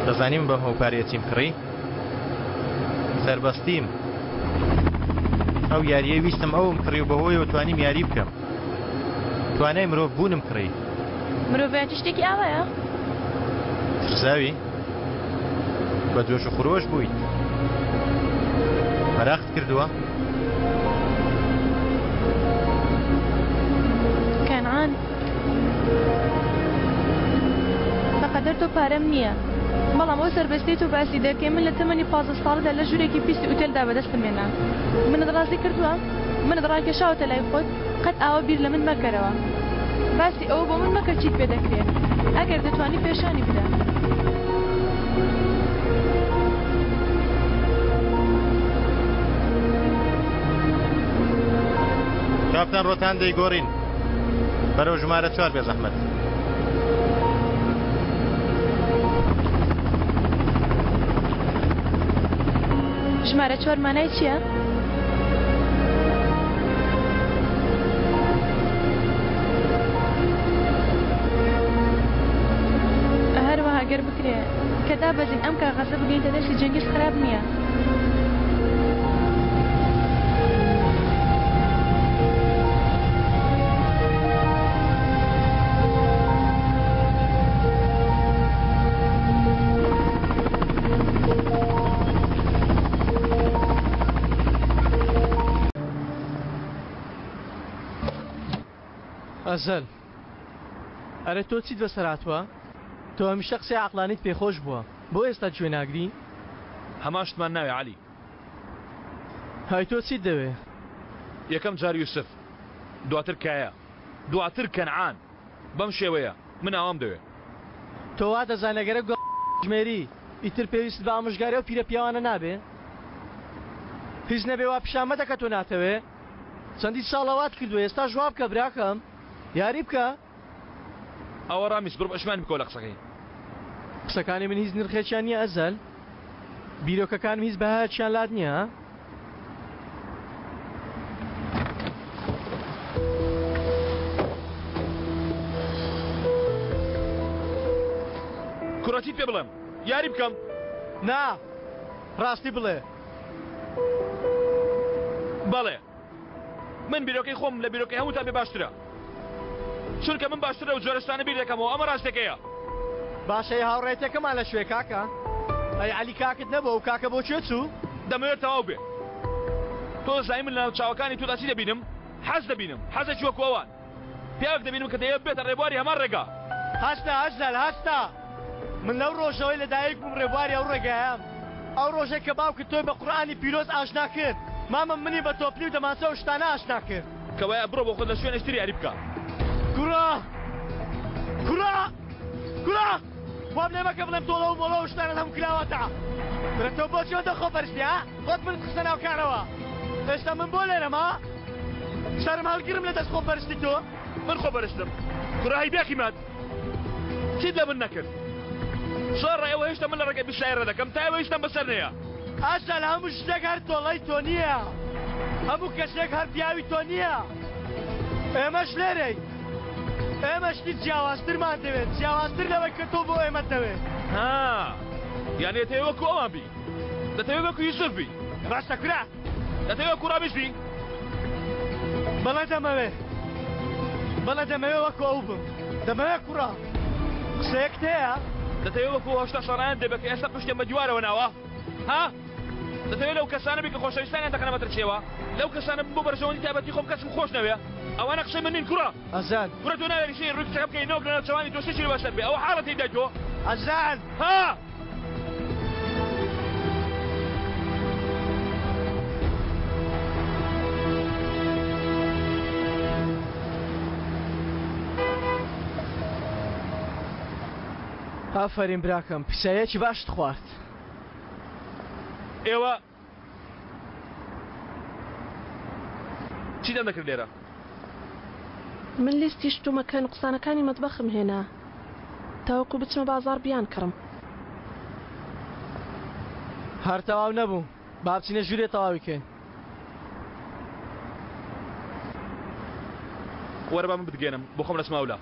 دەزانی من بەم هەموو پارەیە چیم کڕی؟ سەربەستیم. ئەو یارییەی ویستم ئەوم کڕی و بەهۆیەوە توانیم یاری بکەم. توانای مرۆڤ بوونم کڕی. مرۆڤایەتی شتێکی ئاوایە؟ ترساوی؟ بە جۆش و خرۆش بوویت. مەراقت کردووە؟ کەنعان بەقەدەر تۆ پارەم نییە. بەڵام ئەو سەربەستیەی تۆ باسی دەکەی من لە تەمەنی 15 ساڵیدا لە ژوورێکی پیسی ئوتێلدا بەدەستم هێنا. منت ڕازی کردووە؟ منت ڕاکێشاوەتە لای خۆت؟ قەت ئاوا بیر لە من مەکەرەوە. باسی ئەوە بۆ من مەکە چیت پێ دەکرێ. ئەگەر دەتوانی پێشانی بدە. کاپتان ڕۆتان دەیگۆڕین بەرەو ژمارە چوار بێزەحمەت. ژمارە چوار مانای چییە؟ هەروەها گەر بکرێ کە دابەزین ئەم کاغەزە بگەیتە دەستی جەنگیز خراپ نییە. ئەزەل ئەرێ تۆ چیت بەسەر هاتووە؟ تۆ هەمیشە قسەی عەقڵانیت پێخۆش بووە بۆ ئێستا گوێ ناگری؟ هەمان شتمان ناوێ عەلی. هەی تۆ چیت دەوێ؟ یەکەم جار یوسف دواتر کایا دواتر کەنعان بەم شێوەیە من ئاوام دەوێ. تۆ وا دەزانی ئەگەر ئەو ژمێری ئیتر پێویستت بە ئامۆژگاری ئەو پیرە پیاوانە نابێ؟ هیچ نەبێ وا پیشان مەدە کە تۆ ناتەوێ. چەندین ساڵە وات کردووە ئێستاش وا بکە براکەم یاری بکە. ئەوە ڕامیس بڕۆ پەشیمانی بکەوە لە قسەکەی. قسەکانی من هیچ نرخێکیان نییە ئەزەل؟ بیرۆکەکانم هیچ بەهایەکیان لات نییە ها؟ کوڕە چیت پێ بڵێم؟ یاری بکەم؟ نا ڕاستی بڵێ. بەڵێ من بیرۆکەی خۆم لە بیرۆکەی هەمووتان پێ باشترە چونکە من باشتر لەو جۆرە شتانە بیر دەکەمەوە ئەمە ڕاستەکەیە. باشە ئەی هاوڕێیەتیەکەمان لە کوێ کاکە؟ ئەی عەلی کاکت نەبوو ئەو کاکە بۆ کوێ چوو؟ دەمەوێت تەواو بێ. تۆ دەزانی من لەناو چاوەکانی تۆدا چی دەبینم؟ حەز دەبینم، حەزێکی وەکو ئەوان. پیاوێک دەبینم کە دەیەوێت ببێتە ڕێبواری هەمان ڕێگا. هەستە ئەزەل هەستە! من لەو ڕۆژەوەی لەدایک بووم ڕێبواری ئەو ڕێگایەم. ئەو ڕۆژەی کە باوکت تۆی بە قورئانی پیرۆز ئاشنا کرد، مامم منی بە تۆپلی و دەمانچە و شتانە ئاشنا کرد. کەوایە بڕۆ بۆ خۆت لە شوێنێکی تر یاری بکە. کوڕە! کوڕە! کوڕە! وام لێ مەکە بڵێم تۆڵە و مۆڵە و شتانەت هەموو کراوەتە. کورە تۆ بۆچی ئەوەندە خۆپەرستی ها؟ خۆت منت خستە ناو کارەوە. ئێستا من بۆ لێرەم ها؟ سەرم هەڵگرم لە دەست خۆپەرستی تۆ؟ من خۆپەرستم؟ کوڕە هەی بێقیمەت! چیت لە من نەکرد؟ زۆر ڕای ئەوە هێشتا من لە ڕێگای بیسایە ڕێدەکەم تا ئێوە هیچتان بەسەر نەیە. ئەسەل هەموو شتێک هەر تۆڵەی تۆ نییە. هەموو کەسێک هەر پیاوی تۆ نییە. ئێمەش لێرەین. ئێمە شتی جیاوازترمان دەوێت، جیاوازتر لەوەی کە تۆ بۆ ئێمەت دەوێت. ها، یانی دەتەوێ وەکو ئەوان بی؟ دەتەوێ وەکو یوسف بی؟ ڕاستە کورە. دەتەوێ وەکو ڕامیش بی؟ بەڵێ دەمەوێ. بەڵێ دەمەوێ وەکو ئەو بم. دەمەوێ کوڕە. قسەیەکت هەیە؟ دەتەوێ وەکو 80 ساڵانت دەبێ کە ئێستا پشتیان بە دیوارەوە ناوە؟ ها؟ دەتەوێ لەو کەسانە بی کە خۆشەویستانیان دەخەنە مەترسیەوە؟ لەو کەسانە بم بۆ بەرژەوەندی تایبەتی خۆم کەسم خۆش نەوێ؟ ئەوانە قسەی من نین کوڕە. ئەزان. کوڕە تۆ ناوێری سەیری ڕووی کچەکە بکەی نەوەک لەناو چاوانی تۆ شتێکی لێ بەسەر بێ ئەوە حاڵەتی دای تۆ. ئەزان. ها؟ ئافەرین براکەم پیسایەکی باشت خوارد. ئێوە چیتان دەکرد لێرە؟ من لیستی شتومەکە نوقسانەکانی مەتبەخم هێنا تاوەکو بچمە بازاڕ بیانکڕم. هەر تەواو نەبوو با بچینە ژوورێ تەواوی کەین. وەرە با من بتگەیەنم بۆ خۆم دەچمە ئەولا.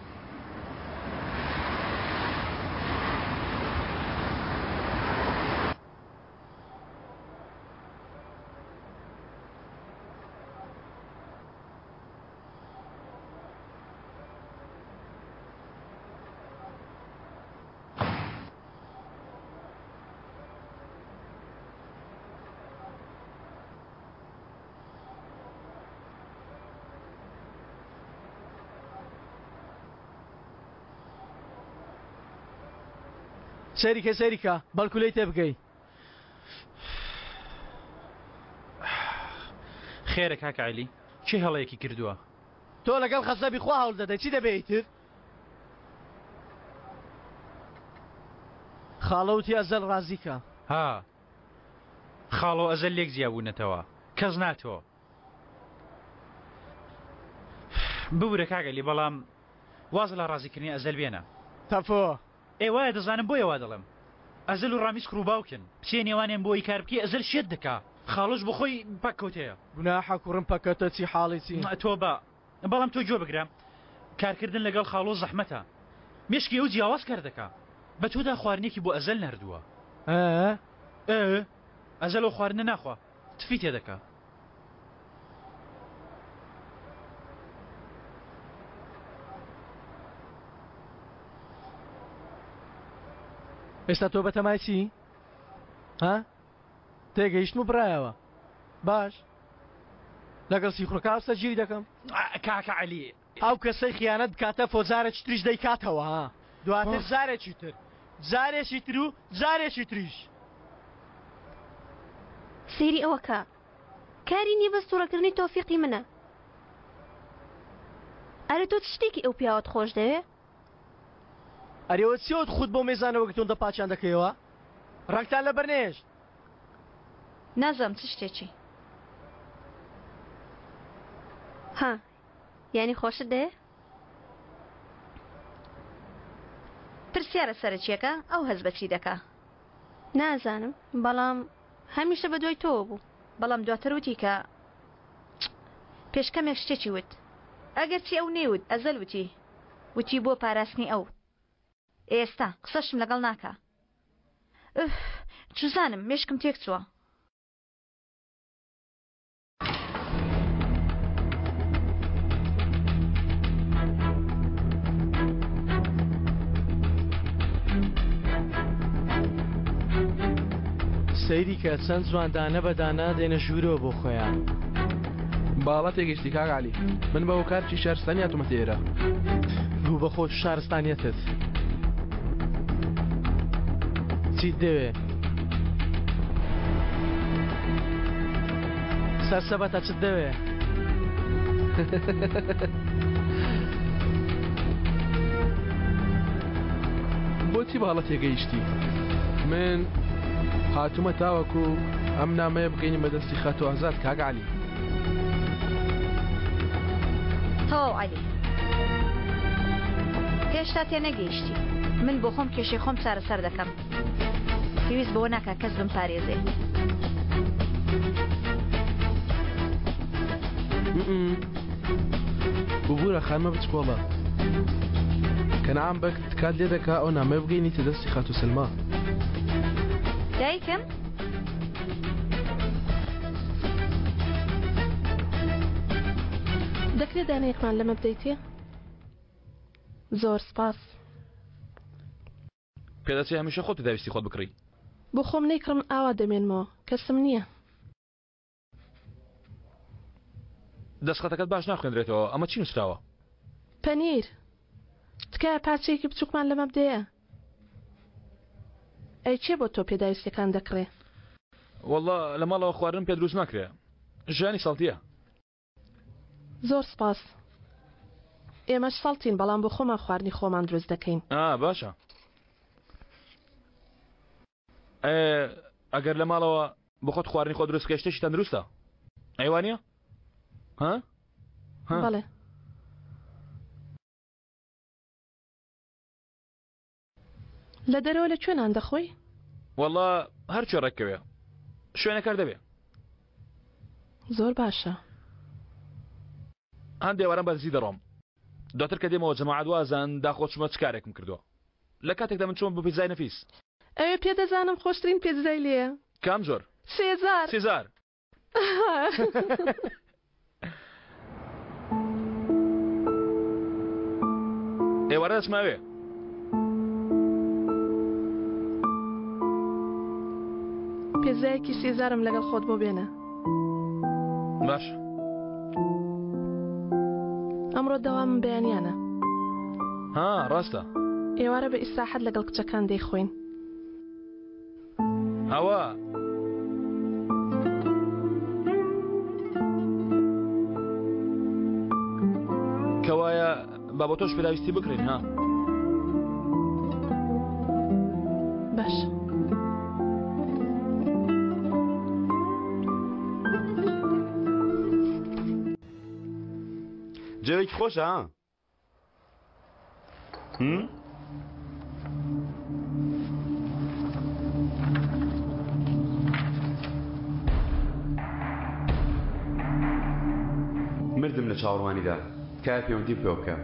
سەیری کە سەیری کە بەڵکو لێی تێبگەی. خێرە کاکە عەلی کێ هەڵەیەکی کردووە؟ تۆ لەگەڵ خەزەبی خوا هەوڵ دەدەی چی دەبێ ئیتر؟ خاڵۆ وتی ئەزەل ڕازی کە. ها خاڵۆ ئەزەل لێک جیا بوونەتەوە کەس ناتۆ. ببورە کاک عەلی بەڵام واز لە ڕازیکردنی ئەزەل بێنە. تەفۆ. ئێ وایە دەزانم بۆیە وا دەڵێم ئەزەل و ڕامیز کوڕ و باوکن بچیە نێوانیان بۆ ئەوی کار بکەی ئەزەل شێت دەکا خاڵۆش بۆ خۆی پەککەوتەیە. گوناحە کوڕم پەکەتە چی حاڵی چی. تۆبە بەڵام تۆ گوێ بگرە کارکردن لەگەڵ خاڵۆ زەحمەتە مێشکی ئەو جیاواز کار دەکا بە تۆدا خواردنێکی بۆ ئەزەل ناردووە. ئە؟ ئێ ئەزەل ئەو خواردنە ناخوا تفی تێدەکا. ئێستا تۆ بەتەمای چی؟ ها؟ تێگەیشتم و بڕایەوە باش لەگەڵ سیخوڕەکە هاوسەرگیری دەکەم. کاکە عەلی. ئەو کەسەی خیانەت بکاتە فۆ جارێکی تریش دەیکاتەوە ها دواتر جارێکی تر جارێکی تر و جارێکی تریش. سەیری ئەوە کە کاری نیە بەس توڕەکردنی تۆفیقی منە ئەرێ تۆ چ شتێکی ئەو پیاوەت خۆش دەوێ؟ ئەرێ ئەوە چیە خۆت بەو مێزانەوە گرتوون پاچیان دەکەیەوە ڕەنگتان لەبەر نەهێشت. نازانم چ شتێکی. ها یانی خۆشت دەوێ؟ پرسیارە سەرەکیەکە ئەو هەست بە چی دەکا؟ نازانم بەڵام هەمیشە بە دوای تۆوە بوو. بەڵام دواتر وتی کە پێش کەمێک شتێکی وت. ئەگەرچی ئەو نەیوت ئەزەل وتی. وتی بۆ پاراستنی ئەو. ئێستا قسەشم لەگەڵ ناکا. ئوف چوزانم مێشکم تێکچووە. سەیری کە چەند جوان دانە بە دانە دێنە ژوورەوە بۆ خۆیان. باڵا تێگەیشتی کاک عەلی من بە هۆکارکی شارستانی هاتوومەتە ئێرە. گوو بە خۆت و شارستانیەتت. چیت دەوێ؟ سەرسەبەتە چت دەوێ؟ بۆچی بە هەڵە تێگەیشتی؟ من هاتوومە تاوەکو ئەم نامەیە بگەینم بە دەستی خاتوو ئازاد کاک عەلی. تەواو عەلی. هێشتا تێنەگەیشتی. من بۆ خۆم کێشەی خۆم چارەسەر دەکەم. پێویست بەوە ناکا کەس بمپارێزێ. ببورە خانمە بچکۆڵە. کەنعان بەگ تکات لێ دەکا ئەو نامەیە بگەینیتە دەستی خاتوو سەلما. دایکم؟ دەکرێت دانەیەکمان لەمە بدەیتێ؟ زۆر سپاس. پێدەچێ هەمیشە خۆت پێداویستی خۆت بکڕی. بۆ خۆم نەیکڕم ئاوا دەمێنمەوە، کەسم نییە. دەستخەتەکەت باش ناخوێندرێتەوە، ئەمە چی نووسراوە؟ پەنیر. تکایە پارچەیەکی بچووکمان لەمە بدەیە. ئەی کێ بۆ تۆ پێداویستیەکان دەکڕێ؟ وەڵڵا لە ماڵەوە خواردنم پێ دروست ناکرێ. ژیانی سەڵتییە. زۆر سپاس. ئێمەش سەڵتین بەڵام بۆ خۆمان خواردنی خۆمان دروست دەکەین. ئا باشە. ئێ ئەگەر لە ماڵەوە بۆ خۆت خواردنی خۆ دروست بکەی شتێکی تەندروستە. ئەی وانییە؟ ها؟ ها؟ بەڵێ. لە دەرەوە لە کوێ نان دەخۆی؟ وەڵا هەر کوێ ڕێککەوێ شوێنەکە هەر دەبێ. زۆر باشە. هەندێ واران بە دزی دەڕۆم دواتر کە دێمەوە جەماعەت وازان داخۆ چومە چ کارێکم کردووە لە کاتێکدا من چوومە بۆ پیتزای نەفیس. ئەوێ پێ دەزانم خۆشترین پێتزای لێیە. کام جۆر؟ سێزار. سیزار. ئێوارە دەچمە ئەوێ. پێزایەکی سێزارم لەگەڵ خۆت بۆ بێنە. باش. ئەمڕۆ دەوامم بەیانیانە. ها ڕاستە. ئێوارە بە ئیسراحەت لەگەڵ کچەکان دەیخۆین. ئەوە کەوایە با بۆ تۆش پێداویستی بکڕین ها باش جەوێکی خۆشە ها مردم لە چاوەڕوانیدا تکایە پەیوەندیم پێوە بکە.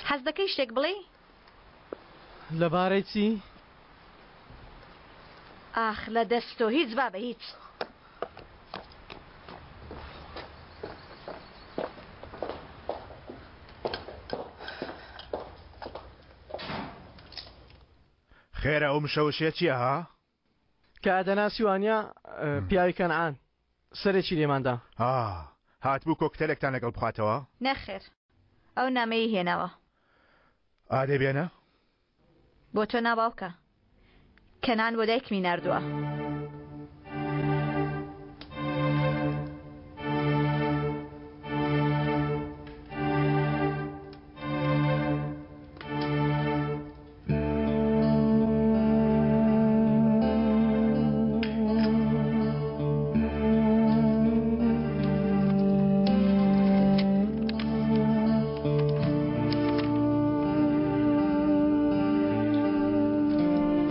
حەز دەکەی شتێک بڵێی؟ لەبارەی چی؟ ئاخ لە دەست تۆ هیچ بابە هیچ. خێرە ئەو مشەوشیە چیە ها؟ کە دەناسی وانە پیاوی کەنعان سەرێکی لێماندا. ها هاتبوو کۆکتەلێکتان لەگەڵ بخواتەوە؟ نەخێر ئەو نامەیەی هێناوە. ئادەی بێنە. بۆ تۆ نا باوکە کەنان بۆ دایکمی ناردووە.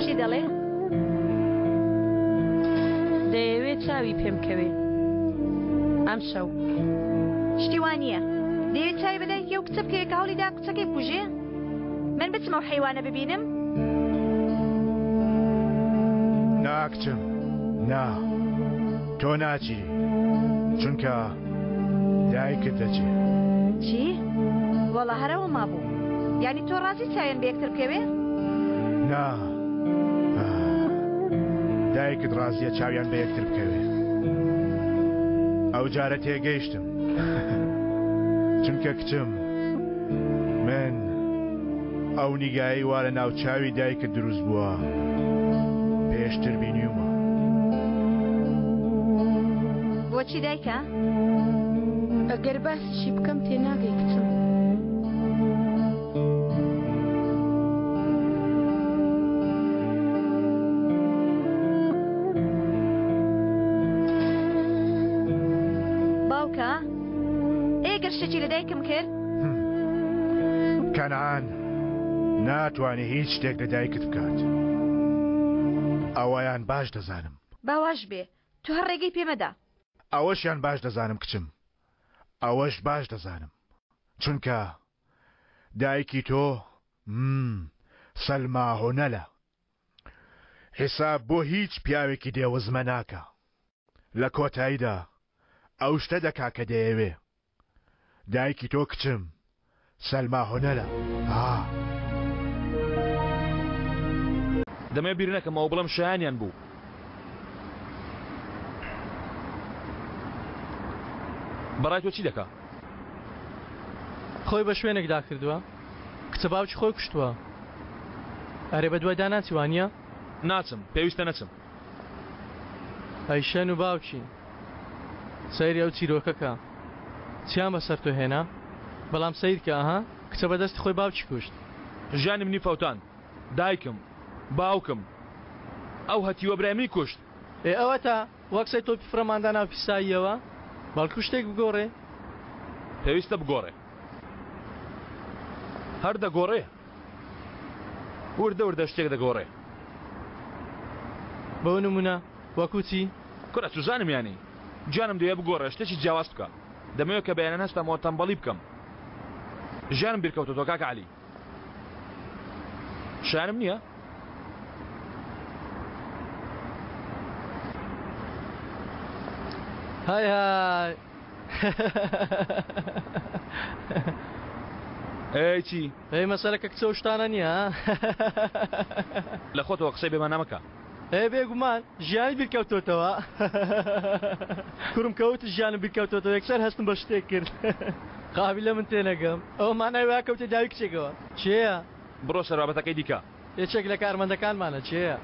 چی دەڵێ؟ دەیەوێ چاوی پێم کەوێ ئەمشەو. شتی وا نییە. دەیەوێت چاوی بە دایکی ئەو کچە بکەوێ کە هەوڵی دا کچەکەی بکوژێ؟ من بچم ئەو حەیوانە ببینم؟ نا کچم نا تۆ ناچی چونکە دایکت دەچێ. چی؟ وەڵا هەر ئەوە مابوو. یانی تۆ ڕازی چاویان بە یەکتر بکەوێ؟ نا دایکت ڕازیە چاویان بە یەکتر بکەوێ. ئەو جارە تێگەیشتم چونکە کچم من ئەو نیگایەی وا لە ناوچاوی دایکت دروست بووە پێشتر بینیومە. بۆچی دایکە؟ ئەگەر باسیشی بکەم تێناگەی کچم. باوکە ئێ گەر شتێکی لە دایکم کرد؟ کەنعان ناتوانێ هیچ شتێک لە دایکت بکات ئەوەیان باش دەزانم. با واش بێ تۆ هەر ڕێگەی پێ مەدە. ئەوەشیان باش دەزانم کچم ئەوەش باش دەزانم چونکە دایکی تۆ مم سەلما هۆنەلە حیساب بۆ هیچ پیاوێکی دێوزمە ناکا لە کۆتاییدا ئەو شتە دەکا کە دەیەوێ دایکی تۆ کچم سەلما هونەرە ها. دەمەوێ بیر نەکەمەوە بڵێم شایانیان بوو. بەڕای تۆ چی دەکا؟ خۆی بە شوێنێکدا کردووە کچە باوکی خۆی کوشتووە ئەرێ بەدوایدا ناچی وانییە؟ ناچم پێویستە نەچم. ئەی شەن و باوکی سەیری ئەو چیرۆکە کە چیان بەسەر تۆ هێنا بەڵام سەیرکە ئەها کچە بەدەستی خۆی باوکی کوشت. ژیانی منی فەوتاند دایکم باوکم ئەو هەتیوە برای منی کوشت. ئێ ئەوەتا وەک سەی تۆپی فڕێمان دا ناو پیساییەوە بەڵکو شتێک بگۆڕێ. پێویستە بگۆڕێ هەر دەگۆڕێ. وردە وردە شتێک دەگۆڕێ. بۆ نموونە وەکوو چی؟ کورە چوزانم یانی گیانم دەیەوێ بگۆڕێ شتێکی جیاواز بکا دەمەوێ کە بەیانیان هەستامەوە تەمبەڵی بکەم ژیانم بیرکەوتۆتەوە کاکە عەلی شایانم نییە؟ های های. ئەی چی؟ ئەی مەسەلەکە کچە و شتانە نییە لە خۆتەوە قسەی بێمانا مەکە. ئێ بێگومان ژیانی بیرکەوتۆتەوە کوڕم کەوت ژیانم بیرکەوتۆتەوە یەکسەر هەستم بە شتێک کرد قابیلە من تێنەگەم ئەوە مانای وایە کەوتە داوی کچێکەوە کێیە؟ بڕۆ سەر بابەتەکەی دیکە. یەکێک لە کارمەندەکانمانە کێیە؟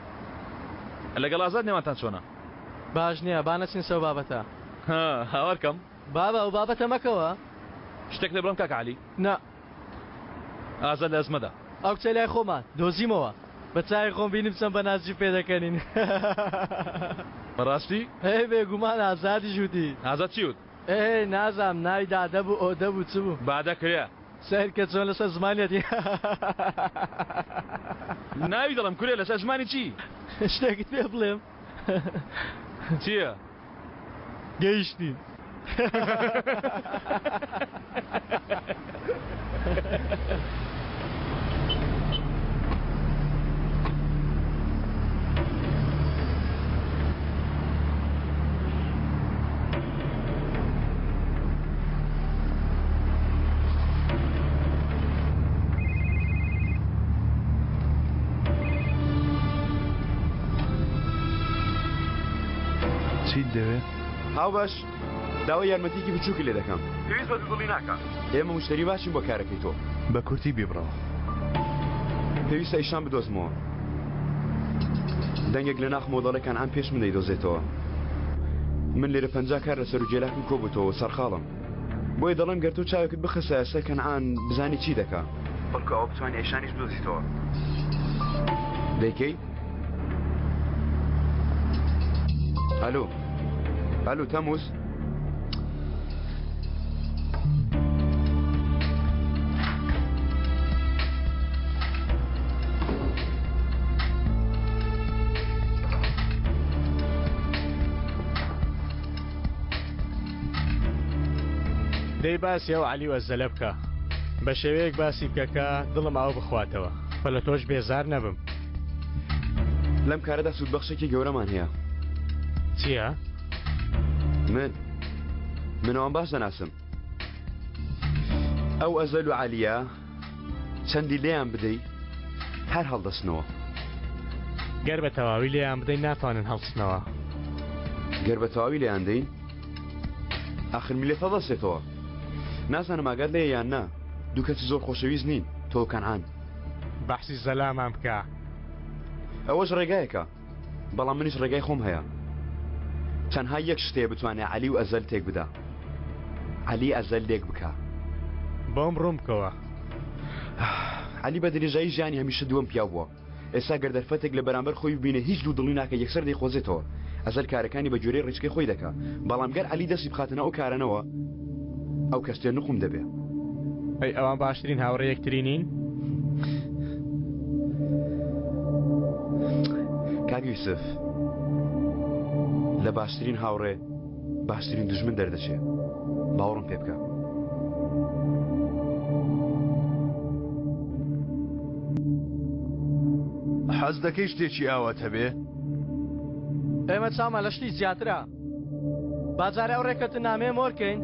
لەگەڵ ئازاد نێوانتان چۆنە؟ باش نییە با نەچین سەو بابەتە. ها هاوار کەم. بابە ئەو بابەتە مەکەوە. شتێک لێ بڵێم کاکە عەلی؟ نا. ئازاد لە ئەزمەدا. ئەو کچەی لای خۆمان دۆزیمەوە بە چاوی خۆم بینیم چەند بە نازی پێدەکەنین. بەڕاستی؟ ئێ بێگومان ئازادیش وتی. ئازاد چی وت؟ ئێ نازانم ناوی دادە بوو ئۆدە بوو چ بوو. بادە کرێ. سەیر کە چۆن لەسەر زمانیەتی. ناوی دەڵێم کورێ لەسەر زمانی چی؟ شتێکت پێ بڵێم. چییە؟ گەیشتین. چیت دەوێ؟ هاوبەش داوای یارمەتیکی بچووکی لێ دەکەم. پێویست بە دوودڵی ناکا. ئێمە مشتەری باشین بۆ کارەکەی تۆ. بە کورتی بیبڕەوە. پێویستە ئیشان بدۆزمەوە. دەنگێک لە ناخمەوە دەڵێ کەنعان پێش من دەیدۆزێتەوە. من لێرە 50 کار لەسەر و گێلاکم کۆبووتەوە و سەرقاڵم. بۆیە دەڵێم گەر تۆ چاوێکت بخستایە سەر کەنعان بزانی چی دەکا. بەڵکو ئەوە بتوانی ئەیشانیش بدۆزیتەوە. دەیکەی؟ ئەلۆ ئەلو تەموز دەی باسی ئەو عەلی و ئەزەلە بکە بە شێوەیەک باسی بکە کە دڵم ئاو بخواتەوە و لە تۆش بێزار نەبم. لەم کارەدا سوودبەخشێکی گەورەمان هەیە. چییە؟ من من ئەوان باش دەناسم. ئەو ئەزەل و عەلیە چەندی لێیان بدەی هەر هەڵدەستنەوە. گەر بە تەواوی لێیان بدەین ناتوانن هەڵسنەوە. گەر بە تەواوی لێیان دەین ئاخر میللەت هەڵدەستێتەوە. نازانم ئاگات لێیە یان نا دوو کەسی زۆر خۆشەویست نین تۆ و کەنعان. بەحسی زەلامان بکە. ئەوەش ڕێگایەکە بەڵام منیش ڕێگای خۆم هەیە. تەنها یەک شت هەیە بتوانێ عەلی و ئەزەل تێک بدا. عەلی ئەزەل لێک بکا. بۆم ڕوون بکەوە. عەلی بە درێژایی ژیانی هەمیشە دووەم پیاو بووە. ئێستا گەر دەرفەتێک لە بەرامبەر خۆی ببینێ هیچ دوودڵی ناکا یەکسەر دەیقۆزێتەوە. ئەزەل کارەکانی بە گوێرەی ڕیچکەی خۆی دەکا. بەڵام گەر عەلی دەستی بخاتە ناو ئەو کارانەوە ئەو کەشتیە نوقم دەبێ. ئەی ئەوان باشترین هاوڕێی یەکتری نین؟ کاک یوسف لە باشترین هاوڕێ باشترین دوژمن دەردەچێ باوەڕم پێ بکە. حەز دەکەی شتێکی ئاوات هەبێ؟ ئێمە چاومان لە شتی زیاترە. با جارێ ئەو ڕێککەوتننامەیە مۆر کەین.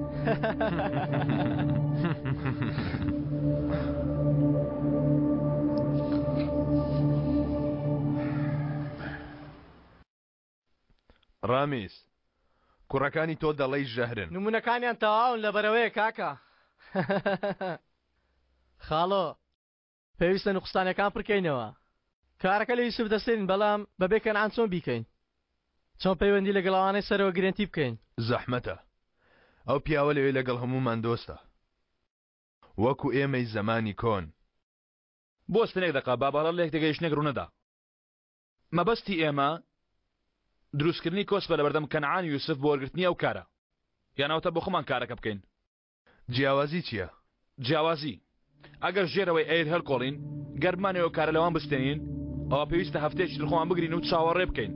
ڕامیز، کوڕەکانی تۆ دەڵێی ژەهرن. نموونەکانیان تەواون لەبەرئەوەیە کاکە. خاڵۆ، پێویستە نوقستانەکان پڕکەینەوە. کارەکە لە یوسف دەستێنین بەڵام بەبێ کەنعان چۆن بیکەین؟ چۆن پەیوەندی لەگەڵ ئەوانەی سەرەوە گرێنتی بکەین؟ زەحمەتە. ئەو پیاوە لەوێ لەگەڵ هەموومان دۆستە. وەکو ئێمەی زەمانی کۆن. بوەستن یەک دەقە با بەهەڵە لێکتێگەیشتنێک ڕوونەدا. مەبەستی ئێمە دروستکردنی کۆسپە لەبەردەم کەنعان یوسف بۆ وەرگرتنی ئەو کارە. یان ئەوەتا بۆ خۆمان کارەکە بکەین. جیاوازی چیە؟ جیاوازی، ئەگەر ژێرەوەی ئەیر هەلکۆڵین، گەر بمانەوێ ئەو کارە لەوان بستێنین، ئەوا پێویستە هەفتەیەکی تر خۆمان بگرین و چاوەڕێ بکەین.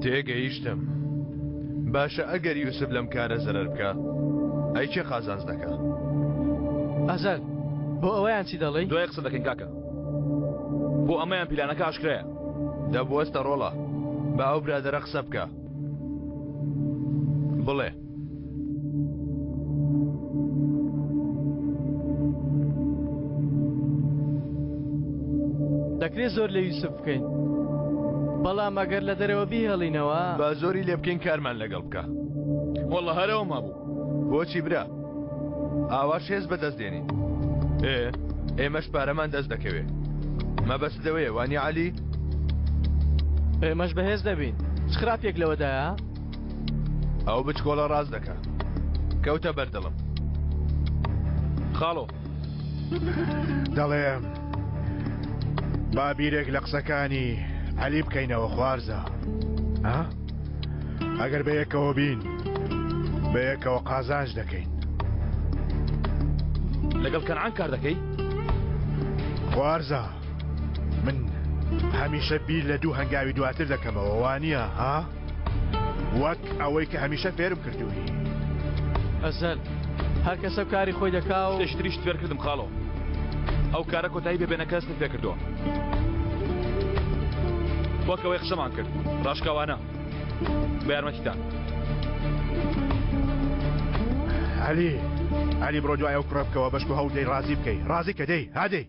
تێگەیشتم. باشە ئەگەر یوسف لەم کارە زەرەر بکا، ئەی کێ قازانج دەکا؟ ئەزەل، بۆ ئەوەیان چی دەڵێی؟ دوای قسە دەکەین کاکە. بۆ ئەمەیان پیلانەکە ئاشکرایە. دە بوەستە ڕۆڵە، با ئەو برادەرە قسە بکا. بڵێ. دەکرێت زۆر لە یوسف بکەین بەڵام ئەگەر لە دەرەوە بیهێڵینەوە با زۆری لێ بکەین کارمان لەگەڵ بکە وەڵڵە هەرەوە مابوو بۆچی برا ئاواش هێز بەدەست دێنین ئێ ئێمەش پارەمان دەست دەکەوێ مەبەست لەوەیە وانی عەلی ئێمەش بەهێز دەبین چ خراپێک لەوەدایە ئەو بچکۆڵە ڕاست دەکا کەوتە بەردڵم خاڵۆ دەڵێم با بیرێک لە قسەکانی عەلی بکەینەوە خوارزا ها ئەگەر بەیەکەوە بین بەیەکەوە قازانج دەکەین لەگەڵ کەنعان کار دەکەی خوارزا من هەمیشە بیر لە دوو هەنگاوی دواتر دەکەمەوە وانە ها وەک ئەوەی کە هەمیشە فێرم کردووی. ئەزەل، هەر کەسە و کاری خۆی دەکا و. شتێکی تریشت فێر کردم خاڵۆ. ئەو کارە کۆتایی پێ بێنە کە هەستت پێ کردووە. وەک ئەوەی قسەمان کرد، ڕاشکاوانە. بە یارمەتیتان. عەلی، عەلی بڕۆ دوای ئەو کوڕە بکەوە بەشکو هەوڵ دەی ڕازی بکەی. ڕازی کە دەی، ها دەی.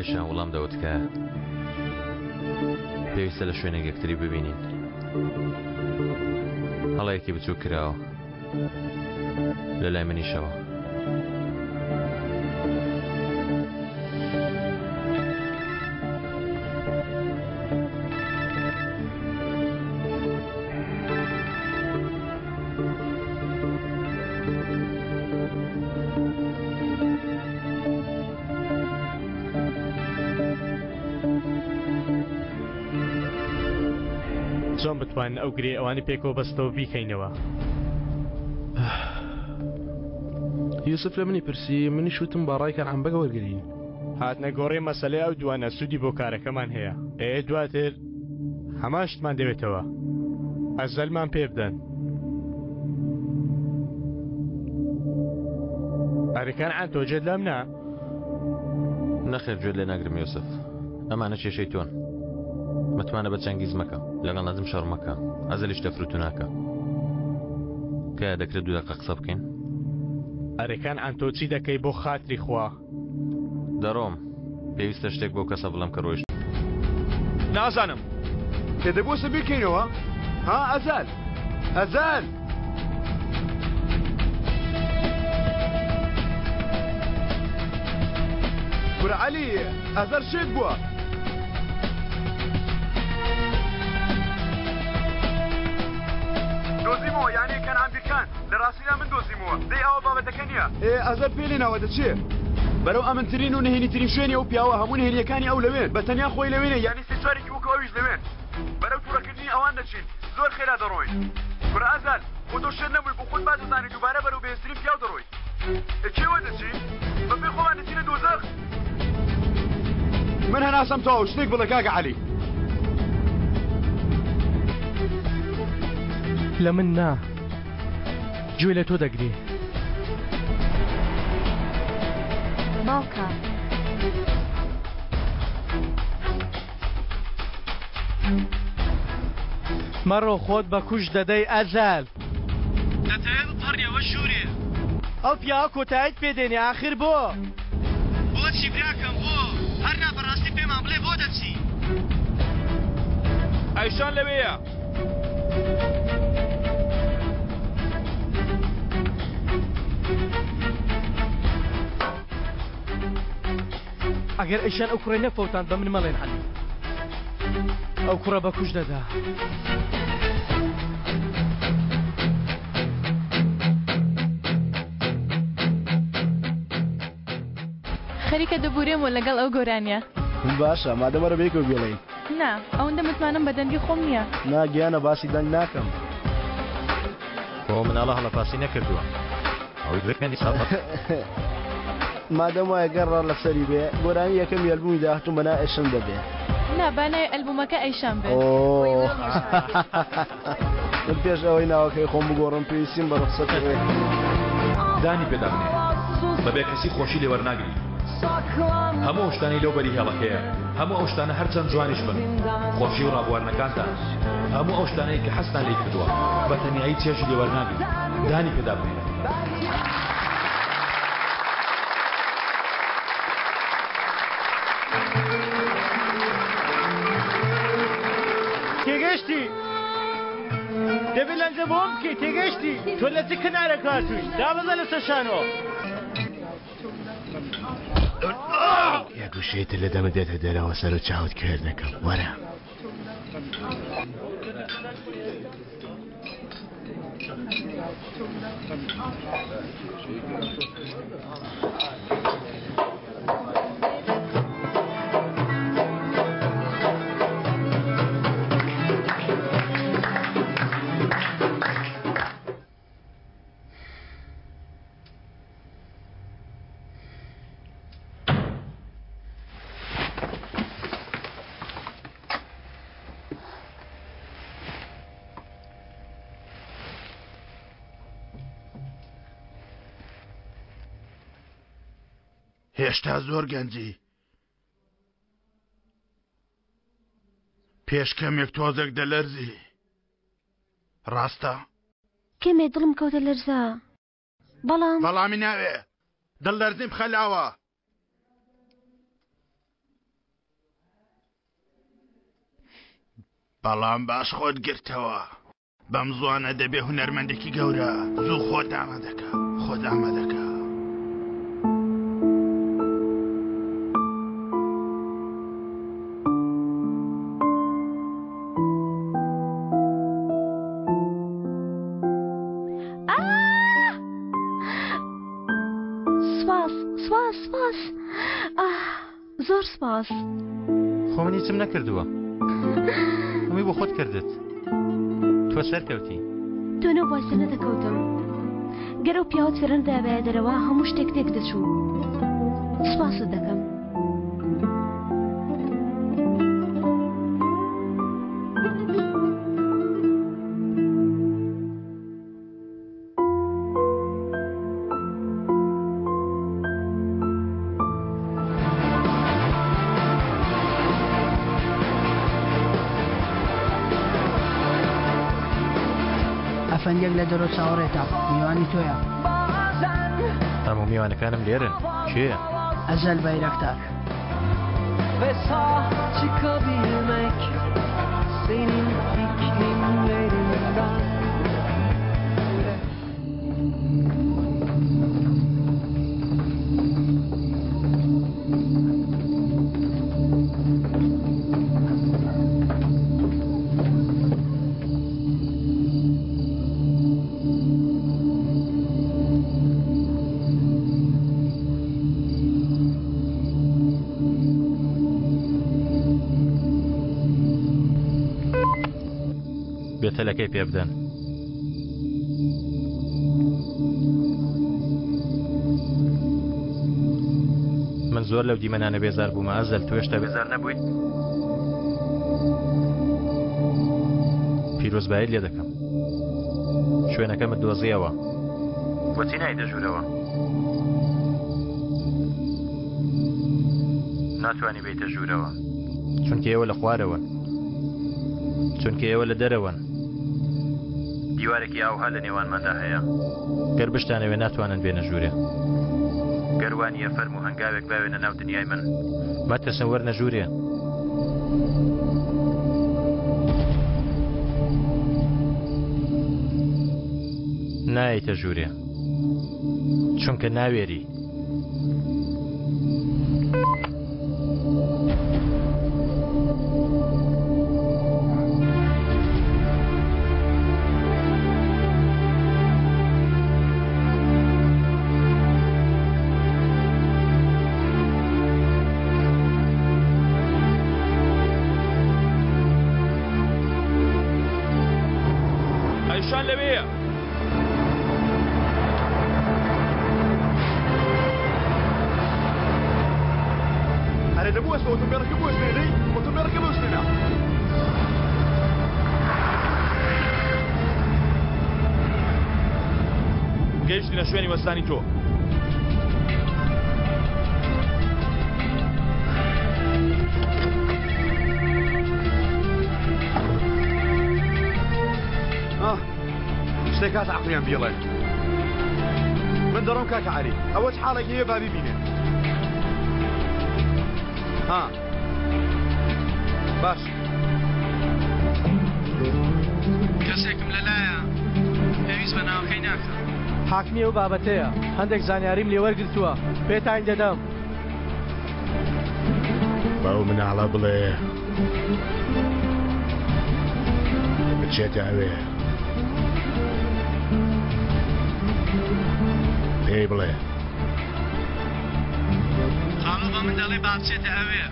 ئەیشان وڵام دەوە تکایە پێویستە لە شوێنێک یەکتری ببینین هەڵەیەکی بچوو کراوە لە لای منیشەوە چۆن بتوانین ئەو گرێ ئەوانی پێکەوە بەستەوە بیکەینەوە؟ یوسف لە منی پرسی منیش وتم با ڕای کەنعان بەگ وەرگرین. هاتنە گۆڕێ مەسەلەی ئەو دوانە سوودی بۆ کارەکەمان هەیە. ئێ دواتر هەمان شتمان دەوێتەوە. ئەزەلمان پێ بدەن. ئەرێ کەنعان تۆ جێت لەم نا؟ نەخێر گوێت لێ ناگرم یوسف ئەمانە کێشەی تۆن متمانە بە چەنگیز مەکە لەگەڵ نەجم شەڕ مەکە ئەزەلیش تەفروتو ناکە کە دەکرێت دوو دەقە قسە بکەین ئەرێ کەنعان تۆ چی دەکەی بۆ خاتری خوا؟ دەڕۆم پێویستە شتێک بەو کەسە بڵێم کە ڕۆیشت. نازانم. کە دەبۆسە بیرکەینەوە ها ئەزال ئەزال. کورە عەلی ئەزەر شێت بووە. دۆزیمەوە یانی کەنعان بیرکان لە ڕاستیدا من دۆزیمەوە دەی ئەوە بابەتەکە نییە. ئێ ئەزەر پێ لێ ناوە دەچێ بەرەو ئەمنترین و نهێنیترین شوێنی ئەو پیاوە هەموو نهێنیەکانی ئەو لەوێن بە تەنیا خۆی لەوێ نیە یانی سێ چوارێکی وەکو ئەویش لەوێن بەرەو توڕەکردنی ئەوان دەچین زۆر خێرا دەڕۆین کورە ئەزال خۆ تۆ شێت نەبووی بۆ خۆت باش دەزانی دووبارە بەرەو بەهێزترین پیاو دەڕۆی ئێ کێوە دەچین بە پێی خۆمان دەچینە دۆزەخ من هەناسەم تەواو شتێک بڵێ کاکە عەلی. لە من نا گوێ لە تۆ دەگرێ. باوکە. مەڕۆ خۆت بە کوشت دەدەی ئەزەل. دەتەوێ بپەڕیەوە ژوورێ. ئەو پیاوە کۆتاییت پێ دێنێ ئاخر بۆ؟ بۆچی براکەم بۆ؟ هەر نا بەڕاستی پێمان بڵێ بۆ دەچی؟ ئەیشان لەوێیە. ئەگەر ئەیشان ئەو کوڕەی نەفەوتاند بە من مەڵێن عەلی ئەو کوڕە بە کوش دەدا. خەریکە دەبورێمەوە لەگەڵ ئەو گۆرانیە. باشە مادەم وەرە بەیەکەوە بیڵێین. نا ئەوەندە متمانەم بە دەنگی خۆم نییە. نا گیانە باسی دەنگ ناکەم. خۆ مناڵە هەڵەپاسی نەکردووە. ئەوەی بێنی ساڵ. مادەم وایە گەر ڕا لەسەری بێ گۆرانی یەکەمی ئەلبومی داهاتووم بە ناوی ئەیشان دەبێ. نا با ناوی ئەلبومەکە ئەیشان بێت. ئۆه من پێش ئەوەی ناوەکەی خۆم بگۆڕم پێویستیم بە ڕوخسەتی ئێوەیە. دانی پێدا بنێ بە بێکەسی خۆشی لێ وەرناگری. هەموو ئەو شتانەی لەو بەری هێڵەکەیە، هەموو ئەو شتانە هەرچەند جوانیش بن، خۆشی و ڕابواردنەکانتان، هەموو ئەو شتانەی کە حەزتان لێی کردووە، بە تەنیایی چێژی لێ وەرناگری. دانی پێدا بنێ. تێگەشتی؟ دەبێ لەنجە بۆم بکەی تێگەشتی؟ تۆ لە چ کەنارێک هاتووی؟ دابەزە لەسەر شانۆ. یەک وشەی تر لە دەمت دێتە دەرەوە سەر و چاوت کوێر دەکەم وەرە. هێشتا زۆر گەنجی پێش کەمێک تۆزێک دەلەرزی ڕاستە؟ کەمێ دڵم کەوتە لەرزە بەڵام بەڵامی ناوێ دڵ لەرزیم بخە لاوە. بەڵام باش خۆت گرتەوە بەم زوانە دەبێ هونەرمەندێکی گەورە زوو خۆت ئامادەکە خۆت ئامادەکە. سپاس سپاس سپاس زۆر سپاس. خۆ من هیچم نەکردووە هەمووی بۆ خۆت کردت تۆ سەرکەوتی. تۆ نەبوای سەر نەدەکەوتم گەر ئەو پیاوەت فێرەندابایە دەرەوە هەموو شتێک تێک دەچوو سپاست دەکەم. ئەفەندیەک لە دەرۆ چاوەڕێتە میوانی تۆیە. هەموو میوانەکانم لێرن کێیە؟ ئەزەل بایراکتار. Ve sağ çıkabilmek senin iklimlerinden. بێتەلەکەی پێ بدەن. من زۆر لەو دیمەنانە بێزار بوومە ئەزەل تۆ هێشتا بێزار نەبوویت؟ پیرۆزبایت لێ دەکەم شوێنەکەمت دۆزیەوە بۆچی نایتە ژوورەوە؟ ناتوانی بێیتە ژوورەوە چونکە ئێوە لە خوارەوەن چونکە ئێوە لە دەرەوەن دیوارێکی ئاوها لە نێوانماندا هەیە گەر بشتانەوێ ناتوانن بێنە ژوورێ گەر وا نییە فەرموو هەنگاوێک باوێنە ناو دنیای من مەترسن وەرنە ژوورێ. نایەیتە ژوورێ چونکە ناوێری. ئەیشان لەوێیە. ئەرێ دە بوەستە ئۆتۆمبێلەکە بوەستێنە دەی ئۆتۆمبێلەکە بوەستێنە. گەیشتینە شوێنی وەستانی تۆ. شتێک هات عەقڵیان بیڵێ. من دەڕۆم کاکە عەلی ئەوە چ حاڵێک هەیە با بیبینێ. ها باش. کەسێکم لەلایە پێویست بە ناوەکەی ناکا. حاکمی ئەو بابەتەیە هەندێک زانیاریم لێ وەرگرتووە پێتان دەدەم. بەو مناڵە بڵێ بچێتە ئەوێ. پێی بڵێ. خاڵۆ بە من دەڵێ با بچێتە ئەوێ.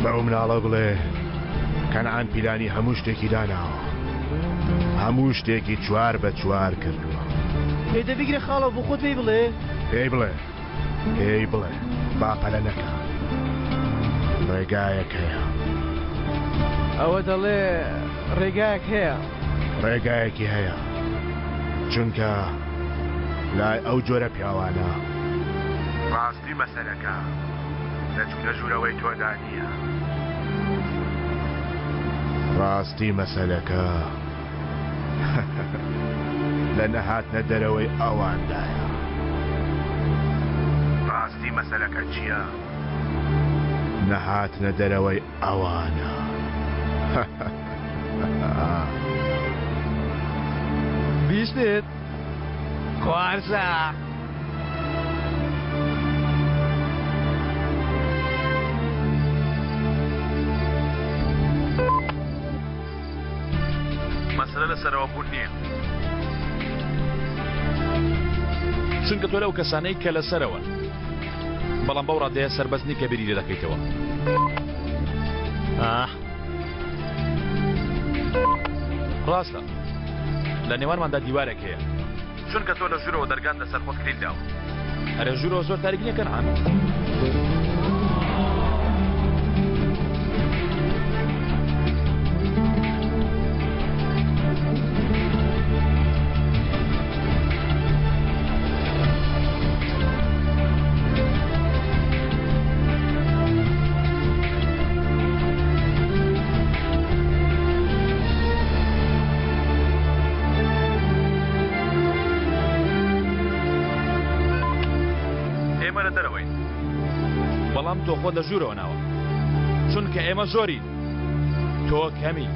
بەو مناڵە بڵێ کەنعان پیلانی هەموو شتێکی داناوە. هەموو شتێکی چوار بە چوار کردووە. ئێ دە بیگرە خاڵۆ بۆ خۆت پێی بڵێ. پێی بڵێ. پێی بڵێ با پەلە نەکا. ڕێگایەک هەیە. ئەوە دەڵێ ڕێگایەک هەیە. ڕێگایەکی هەیە. چونکە لای ئەو جۆرە پیاوانە. ڕاستی مەسەلەکە لە چوونە ژوورەوەی تۆدا نییە. ڕاستی مەسەلەکە لە نەهاتنە دەرەوەی ئەواندایە. ڕاستی مەسەلەکە چییە؟ نەهاتنە دەرەوەی ئەوانە. بیستت؟ خوارزا. مەسەلە لە سەرەوە بوون نییە. چونکە تۆ لەو کەسانەی کە لەسەرەوەن. بەڵام بەو ڕادەیە سەربەست نی کە بیری لێ دەکەیتەوە. ئاه. ڕاستە. لە نێوانماندا دیوارێک هەیە. چونکە تۆ لە ژوورەوە دەرگات لەسەر خۆت کلیل داوە. ئەرێ ژوورەوە زۆر تاریک نییە کەنعان؟ ئێمە لە دەرەوەین بەڵام تۆ خۆت لە ژوورەوە ناوە چونکە ئێمە زۆرین تۆ کەمی.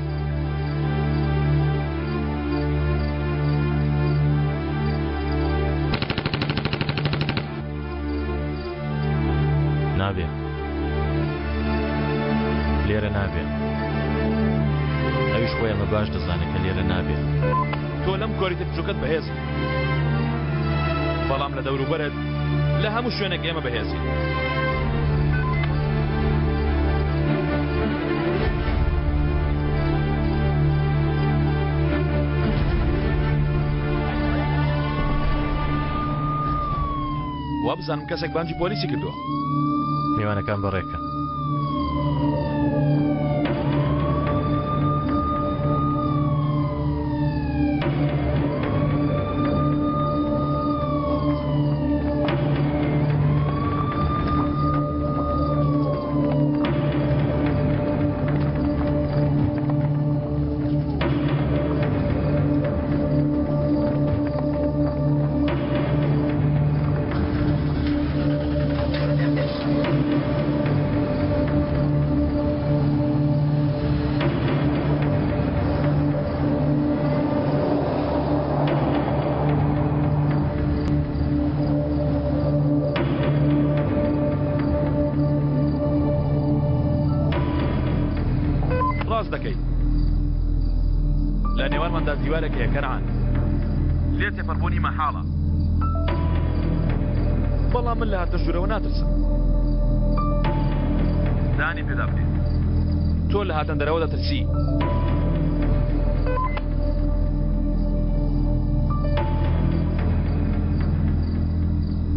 نابێ لێرە نابێ ئەویش خۆی ئەمە باش دەزانێت کە لێرە نابێ. تۆ لەم کۆریتە بچوکەت بەهێزی بەڵام لە دەوروبەرت لە هەموو شوێنێک ئێمە بەهێزین. وابزانم کەسێک بانگی پۆلیسی کردووە. میوانەکان بەڕێکەن. ڕاست دەکەیت لە نێوانماندا دیوارێک هەیە کەنعان لێ تێپەڕبوونی مەحاڵە بەڵام من لە هاتە ژوورەوە ناترسم دانی پێدا بنێ تۆ لە هاتن دەرەوە دەترسی.